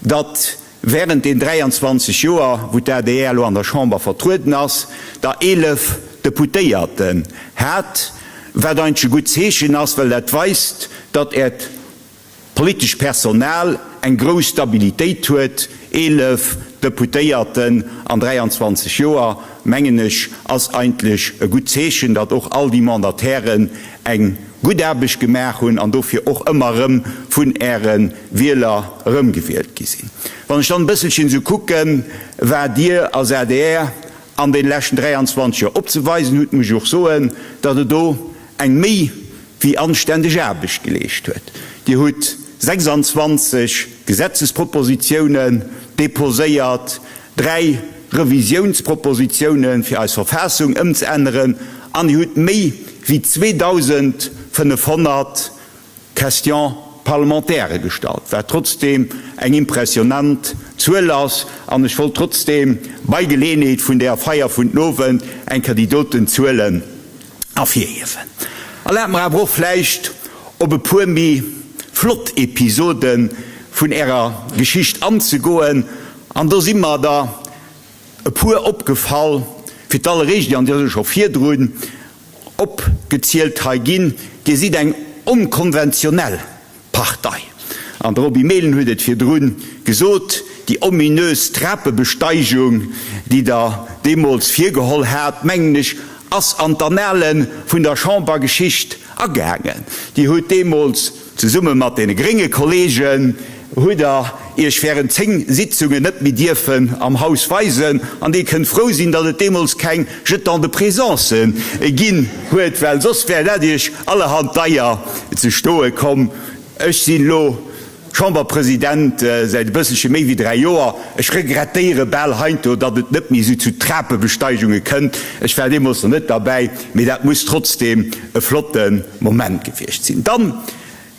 datt während den 23 Joer, wou d'ADR elo an der Chamber vertrueden ass, der 11 Deputéierten hat, wat eigentlech e gutt Zeechen ass, well dat weist, datt Äert politescht Personal eng grouss Stabilitéit huet, 11 Deputéierten an 23 Joer, mengen ech, ass eigentlech e gutt Zeechen, datt och all déi Mandatairen eng gutt Aarbecht gemaach hunn an dofir och ëmmer erëm vun Äre Wieler erëmgewielt gi sinn. Wann ech dann e bësselchen esou kucken, wat Dir als adr an deene leschten 23 Joer opzeweisen hutt, muss ech och soen, datt Der do eng méi wéi anständeg Aarbecht geleescht huet. Dir hutt 26 Gesetzespropositionen déposéiert, dräi Revisiounspropositionen, fir eis Verfassung ëmzeänneren, an Dir hutt méi wéi 2.500 Questions parlementaires gestallt, wat trotzdeem eng impressionant Zuel ass. An ech wollt trotzdeem bei Geleenheet vun där Feier vun den Owend eng Kéier déi doten Zuelen ervirhiewen. Erlaabt mer awer och vläicht op e puer méi flott Episode vun Ärer Geschicht anzegoen, an do si mer der e puer opgefall. Fir d'alleréischt, an déi ass scho virdrun opgezielt hei ginn, Dir sidd eng onkonventionell Partei. An de Roby Mehlen huet et virdru gesot, déi ominös Trapebesteigung, déi Der deemools virgeholl hat, mengen ech, ass an d'Annale vun der Chambergeschicht agaangen. Dir hutt deemools zesumme mat deene grénge Kollegen, hutt Der Iech während 10 Sitzungen net méi dierfen am Haus weisen. An Dir kënnt frou sinn, datt et deemools keng Jetons de présence ginn huet, well soss wär dat Iech allerhand deier ze stoe komm. Ech sinn elo Chamberpresident säit e bësselche méi wéi 3 Joer. Ech regrettéiere bal heiansdo, datt et net méi esou zu Trapebesteigunge kënnt. Ech war deemools nach net derbäi, mee dat muss trotzdeem e flotte Moment gewiescht sinn. Dann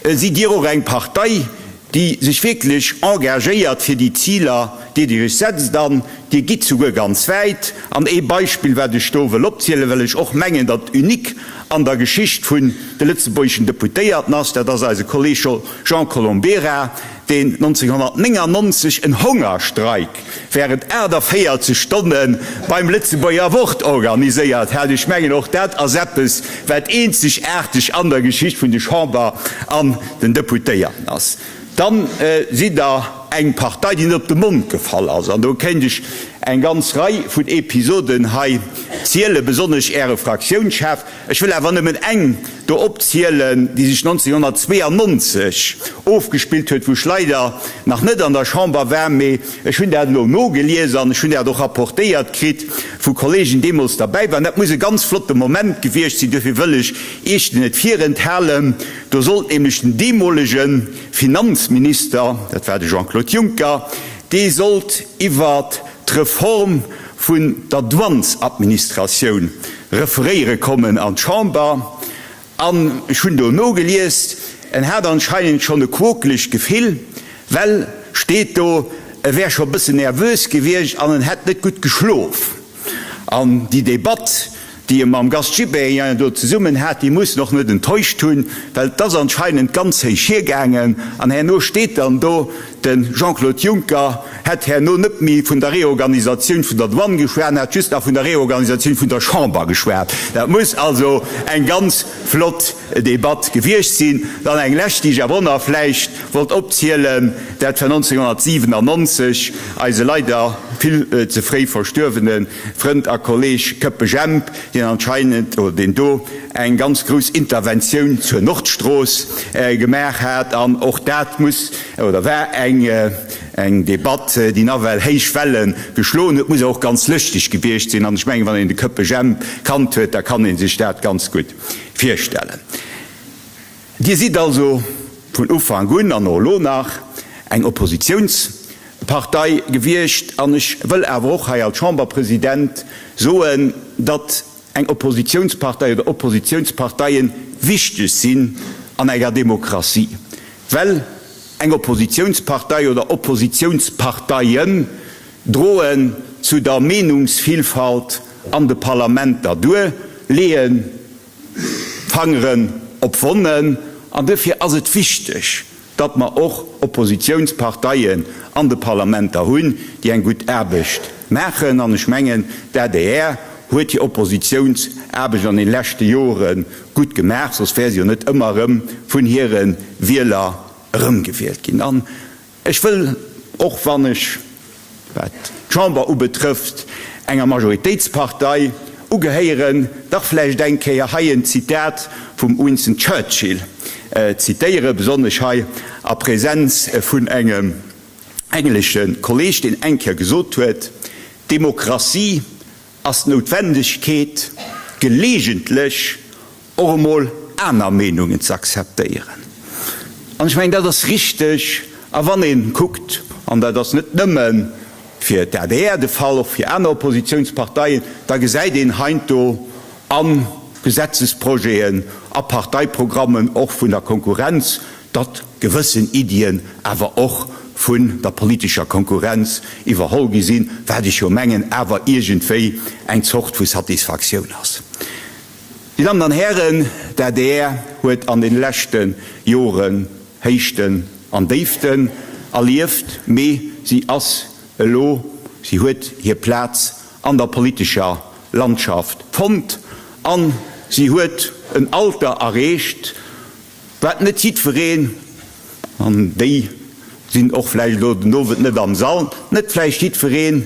Sidd Dir och eng Partei, déi sech wierklech engagéiert fir déi Ziler, déi Dir Iech setzt? An Dir gitt souguer ganz wäit. An ee Beispill, wat ech do wëll opzielen, well ech och mengen, datt et unique an der Geschicht vun de lëtzebuergeschen Deputéierten ass, dat ass eise Kolleg Jean Colombera, deen 1999 en Hongerstreik während 48 Stonne beim Lëtzebuerger Wort organiséiert hat. Ech mengen, och dat ass eppes, wat eenzegaarteg an der Geschicht vun de Chamber an den Deputéierten ass. Dann sidd Der eng Partei, déi net op de Mond gefall ass. An do kéint ech eng ganz Rei vun Episoden hei zielen, besonnesch Äre Fraktiounschef. Ech wëll awer nëmmen eng do opzielen, déi sech 1992 ofgespillt huet, wou ech leider nach net an der Chamber war, mee ech hunn dat elo nogelies an ech hunn dat och rapportéiert kritt vu Kollegen, deemools derbäi waren. Dat muss e ganz flotte Moment gewiescht sinn, duerfir wëll ech Iech den net virenthalen. Do sollt nämlech den deemolege Finanzminister, dat war de Jean-Claude Juncker, dee sollt iwwert d'Reform vun der Douanesadministratioun referéiere kommen an d'Chamber. An ech hunn do nogelies, en hat anscheinend schonn e quokelegt Gefill, well, steet do, e wär scho e bëssen nervös gewiescht an en hätt net gutt geschlof. An déi Debatt, déi e mam Gast Gibéryen do zesummen hat, déi muss en och net enttäuscht hunn, well et ass anscheinend ganz héich hiergaangen. An herno steet dann do, de Jean-Claude Juncker hätt herno net méi vun der Reorganisatioun vun der Douane geschwat, en hätt just nach vun der Reorganisatioun vun der Chamber geschwat. Dat muss also eng ganz flott Debatt gewiescht sinn. Dann eng lescht, déi ech awer och nach vläicht wollt opzielen, dat war 1997, eise leider vill ze fréi verstuerwene Frënd a Kolleg Këppe Jemp, deen anscheinend, oder deen do eng ganz grouss Interventioun zur Nordstrooss gemaach hat. An och dat muss, oder war eng, eng Debatt, déi nawell héich Welle geschloen huet. Muss awer och ganz lëschteg gewiescht sinn. An ech mengen, wann een de Këppe Jemp kannt huet, da kann ee sech dat ganz gutt virstellen. Dir sidd also vun Ufank un, an och elo nach, eng Oppositionspartei gewiescht. An ech wëll awer och hei als Chamberpresident soen, datt eng Oppositionspartei oder Oppositionsparteie wichteg sinn an enger Demokratie, well eng Oppositionspartei oder Oppositionsparteien droen zu der Meenungsvillfalt an de Parlamenter duer, leeën Fangeren op Wonnen. An duerfir ass et wichteg, datt mer och Oppositionsparteien an de Parlamenter hunn, déi eng gutt Aarbecht maachen. An ech mengen, d'ADR huet hir Oppositionsaarbecht an de leschte Jore gutt gemaach, soss wär se jo net ëmmer erëm vun hire Wieler erëmgewielt ginn. An Ech wëll, och wann ech, wat d'Chamber ubetrëfft, enger Majoritéitspartei ugehéieren, dach vläicht eng Kéier hei en Zitat vum Winston Churchill zitéieren, besonnesch hei a Präsenz vun engem englesche Kolleg, deen eng Kéier gesot huet, D'Demokratie ass d'Noutwendegkeet, gelegentlech och emol aner Meenungen ze akzeptéieren. An ech mengen, dat ass richteg. A wann ee kuckt, an dat ass net nëmme fir d'ADR de Fall, och fir aner Oppositionsparteien, da gesäit een heiansdo a Gesetzesprojeten, a Parteiprogrammen och vun der Konkurrenz, datt gewëssen Iddien awer och vun der politescher Konkurrenz iwwerholl gi sinn, wat ech jo mengen awer iergendwéi eng Zort vu Satisfaktioun ass. Dir Dammen an Hären, d'ADR huet an deene leschte Joren Héichten an Déiften erlieft, mee si ass elo, si huet hir Plaz an der politescher Landschaft fonnt a si huet en Alter erreecht, Wat net jiddwereen, an déi sinn och vläicht elo den Owend net am Sall, net vläicht jiddwereen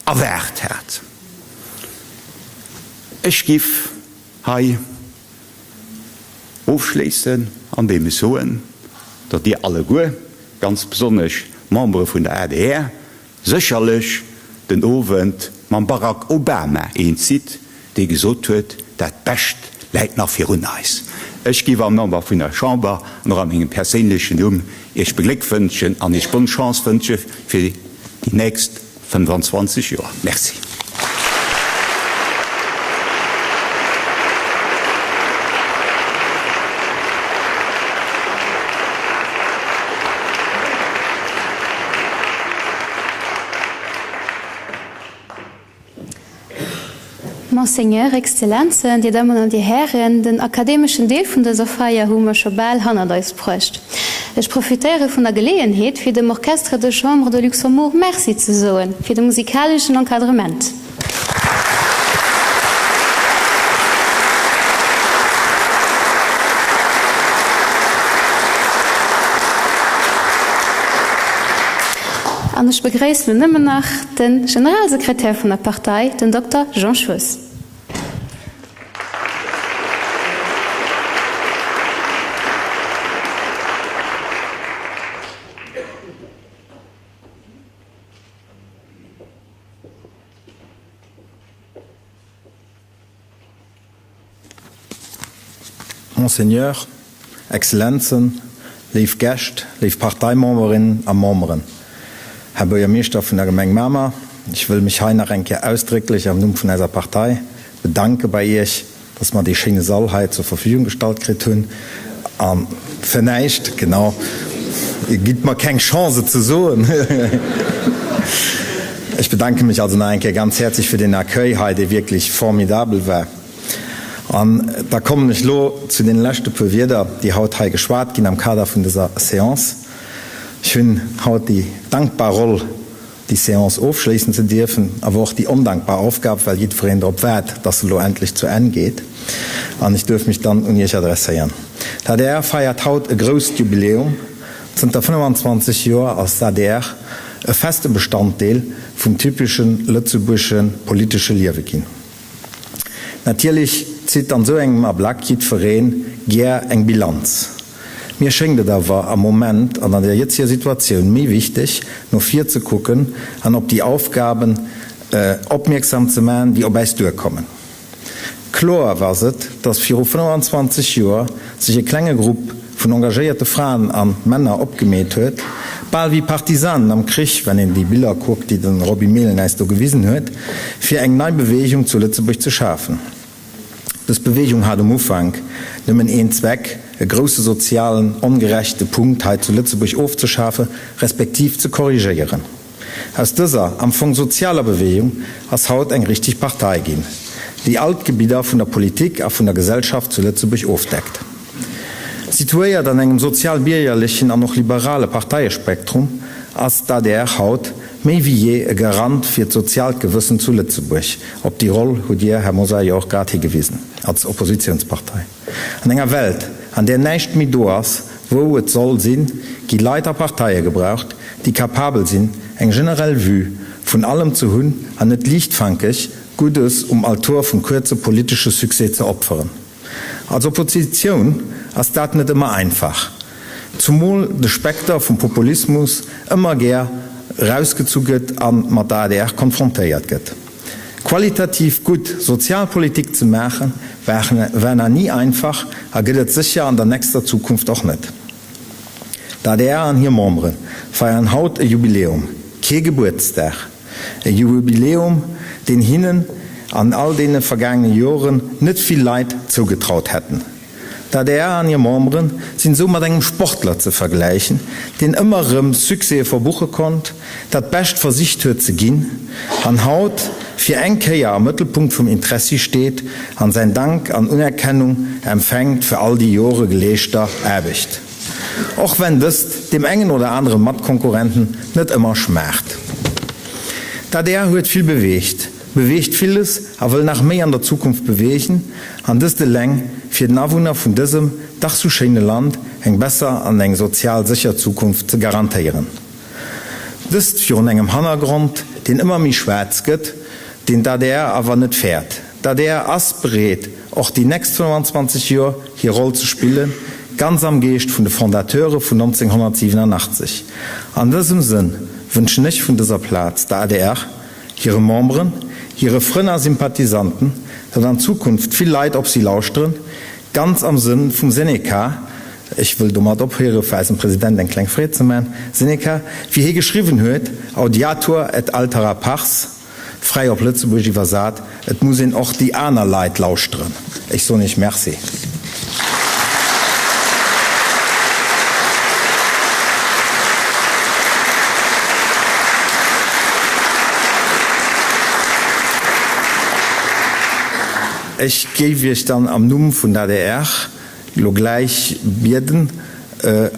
erwaart hat. Ech giff hei ofschléissen, andeem ech soen, datt Dir alleguer, ganz besonnesch d'Membere vun der adr, sécherlech den Owend mam Barack Obama eens sidd, dee gesot huet, Dat Bescht läit nach virun eis. Ech giff am Nommer vun der Chamber an och a mengem perséinlechen Numm Iech begléckwënschen an Iech bonne Chance wënsche fir déi nächst 25 Joer. Merci. Monseigneur, Exzellenzen, Dir Dammen an Dir Hären, den akademeschen Deel vun dëser Feier hu mer scho bal hannert eis bruecht. Ech profitéiere vun der Geleeënheet, fir dem Orchestre de Chambre de Luxembourg Merci ze soe fir de musikaleschen Encadrement. An ech begréissen elo nëmmen nach de Generalsekretär vun der Partei, den Dokter Jean Schoos. Monseigneur, Exzellenzen, léif Gäscht, léif Parteimemberinnen a Memberen, Här Buergermeeschter vun der Gemeng Mamer, ech wëll mech hei nach eng Kéier ausdrécklech am Numm vun eiser Partei bedanke bei Iech, dass mer dee schéine Sall hei zur Verfügung gestallt kritt hunn a fir näischt, genau, Dir gitt mer keng Chance et ze soen. Ech bedanke mech also nach eng Kéier ganz häerzlech fir deen Accueil hei, dee wierklech formidabel war. An da kommen ech elo zu deene leschte puer Wierder, déi haut hei geschwat ginn am Kader vun dëser Séance. Ech hunn haut déi dankbar Roll, déi Séance ofschléissen ze dierfen, awer och déi ondankbar Aufgab, well jiddwereen drop waart, dass se elo endlech zu Enn geet an ech duerf mech dann un Iech adresséieren. D'adr feiert haut e grousst Jubiläum. Zënter 25 Joer ass d'adr e feste Bestanddeel vum typesche lëtzebuergesche politesche Liewe ginn. Natierlech zitt an esou engem Ablack jiddweree gär eng Bilanz. Mir schéngt et awer am Moment an an der jëtzeger Situatioun méi wichteg, no vir ze kucken an op déi Aufgaben opmierksam ze maachen, déi op äis duerkommen. Kloer ass et, dass viru 25 Joer sech e klenge Grupp vun engagéierte Fraen a Männer opgemeet huet, bal wéi Partisanen am Krich, wenn een déi Biller kuckt, déi de Roby Mehlen äis do gewisen huet, fir eng nei Bewegung zu Lëtzebuerg ze schafen. Dës Bewegung hat um Ufank nëmmen een Zweck, e grousse sozialen ongerechte Punkt hei zu Lëtzebuerg ofzeschafe respektiv ze korrigéieren. Aus dëser am Fong sozialer Bewegung ass haut eng richtig Partei ginn, déi all d'Gebidder vun der Politik a vun der Gesellschaft zu Lëtzebuerg ofdeckt. Situéiert an engem sozial-biergerlechen an och liberale Parteiespektrum ass d'ADR haut méi wéi jee e Garant fir d'soziaalt Gewëssen zu Lëtzebuerg. Op déi Roll hutt Dir, Här Mosar, jo och grad higewisen als Oppositionspartei. An enger Welt, an där näischt méi do ass, wou et soll sinn, gi Leit a Parteie gebraucht, déi capabel sinn, eng generell Vue vun allem ze hunn an net liichtfankeg Guddes um Altor vum kuerze politesche Succès ze opferen. Als Oppositioun ass dat net ëmmer einfach, zumol de Spekter vum Populismus ëmmer gär rausgezu gëtt a mat der adr konfrontéiert gëtt. Qualitativ gutt Sozialpolitik ze maachen, war nach ni einfach a gëtt et sécher an der nächster Zukunft och net. D'adr an hir Membere feiern haut e Jubiläum, kee Gebuertsdag. E Jubiläum, deen hinnen an all deene vergaangene Joren net vill Leit zougetraut hätten. D'adr an hir Membere sinn esou mat engem Sportler ze vergläichen, deen ëmmer erëm Succèse verbuche konnt, dat Bescht versicht huet ze ginn an haut fir eng Kéier am Mëttelpunkt vum Interessi steet an säin Dank an Unerkennung empfänkt fir all déi Jore geleeschter Aarbecht. Och wenn dëst deem engen oder anere Matkonkurrenten net ëmmer schmaacht. D'adr huet vill beweegt, beweegt villes a wëll nach méi an der Zukunft beweegen, an dëst eleng fir den Awunner vun dësem dach sou schéine Land eng besser an eng sozial sécher Zukunft ze garantéieren. Dëst virun engem Hannergrond, deen ëmmer méi schwaarz gëtt, deen d'adr awer net fäert. D'adr ass bereet, och déi nächst 25 Joer hir Roll ze spillen, ganz am Geescht vun de Fondateure vun 1987. An dësem Sënn wënschen ech vun dëser Plaz der adr, hire Memberen, hire Frënn a Sympathisanten, datt an Zukunft vill Leit op si lauschteren, ganz am Sënn vum Seneca, ech wëll domat ophéiere fir eisem President eng kleng Freed ze man, Seneca, wéi hie geschriwwen huet, Audiatur et altera pars. Fräi op Lëtzebuergesch iwwersat, Et muss een och déi aner Leit lauschteren. Ech soen Iech Merci. Ech géif Iech dann am Numm vun der adr elo gläich bieden,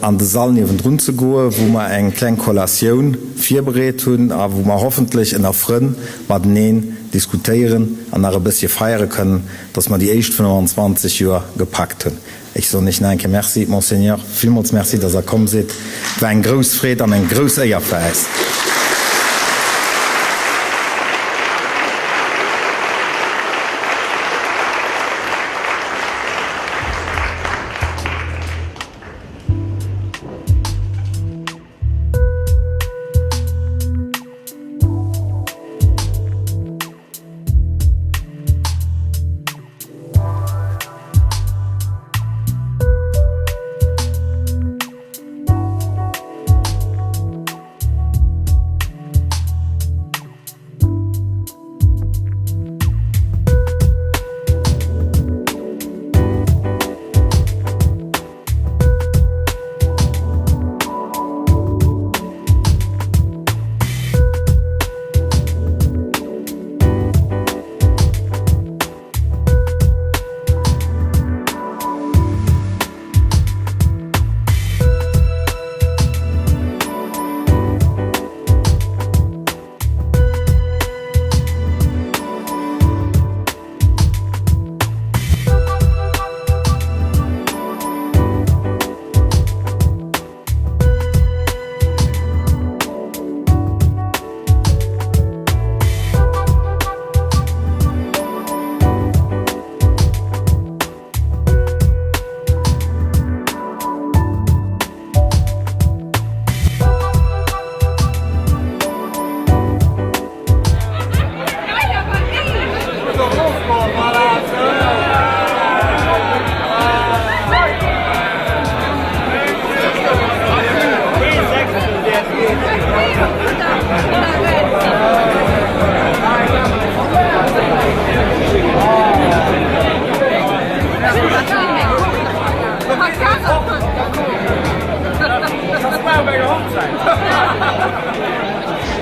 an de Sall niewendrun ze goen, wou mer eng kleng Kollatioun virbereet hunn a wou mer hoffentlech ënner Frënn mateneen diskutéieren an nach e bëssche feiere kënnen, dass mer déi éischt 25 Joer gepackt hunn. Ech soen Iech nach eng Kéier Merci, Monseigneur, villmools Merci, dass Der komm sidd. Et war eng grouss Freed an eng grouss Éier fir äis.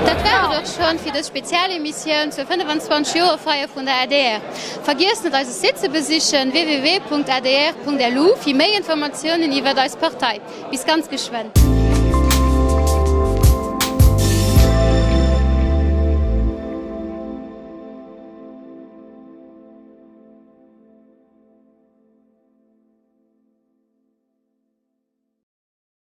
Dat war et och schonn fir dës Spezialemissioun zur 25 Joer Feier vun der adr. Vergiesst net eise Site ze besichen, www.adr.lu, fir méi Informatiounen iwwert eis Partei. Bis ganz geschwënn.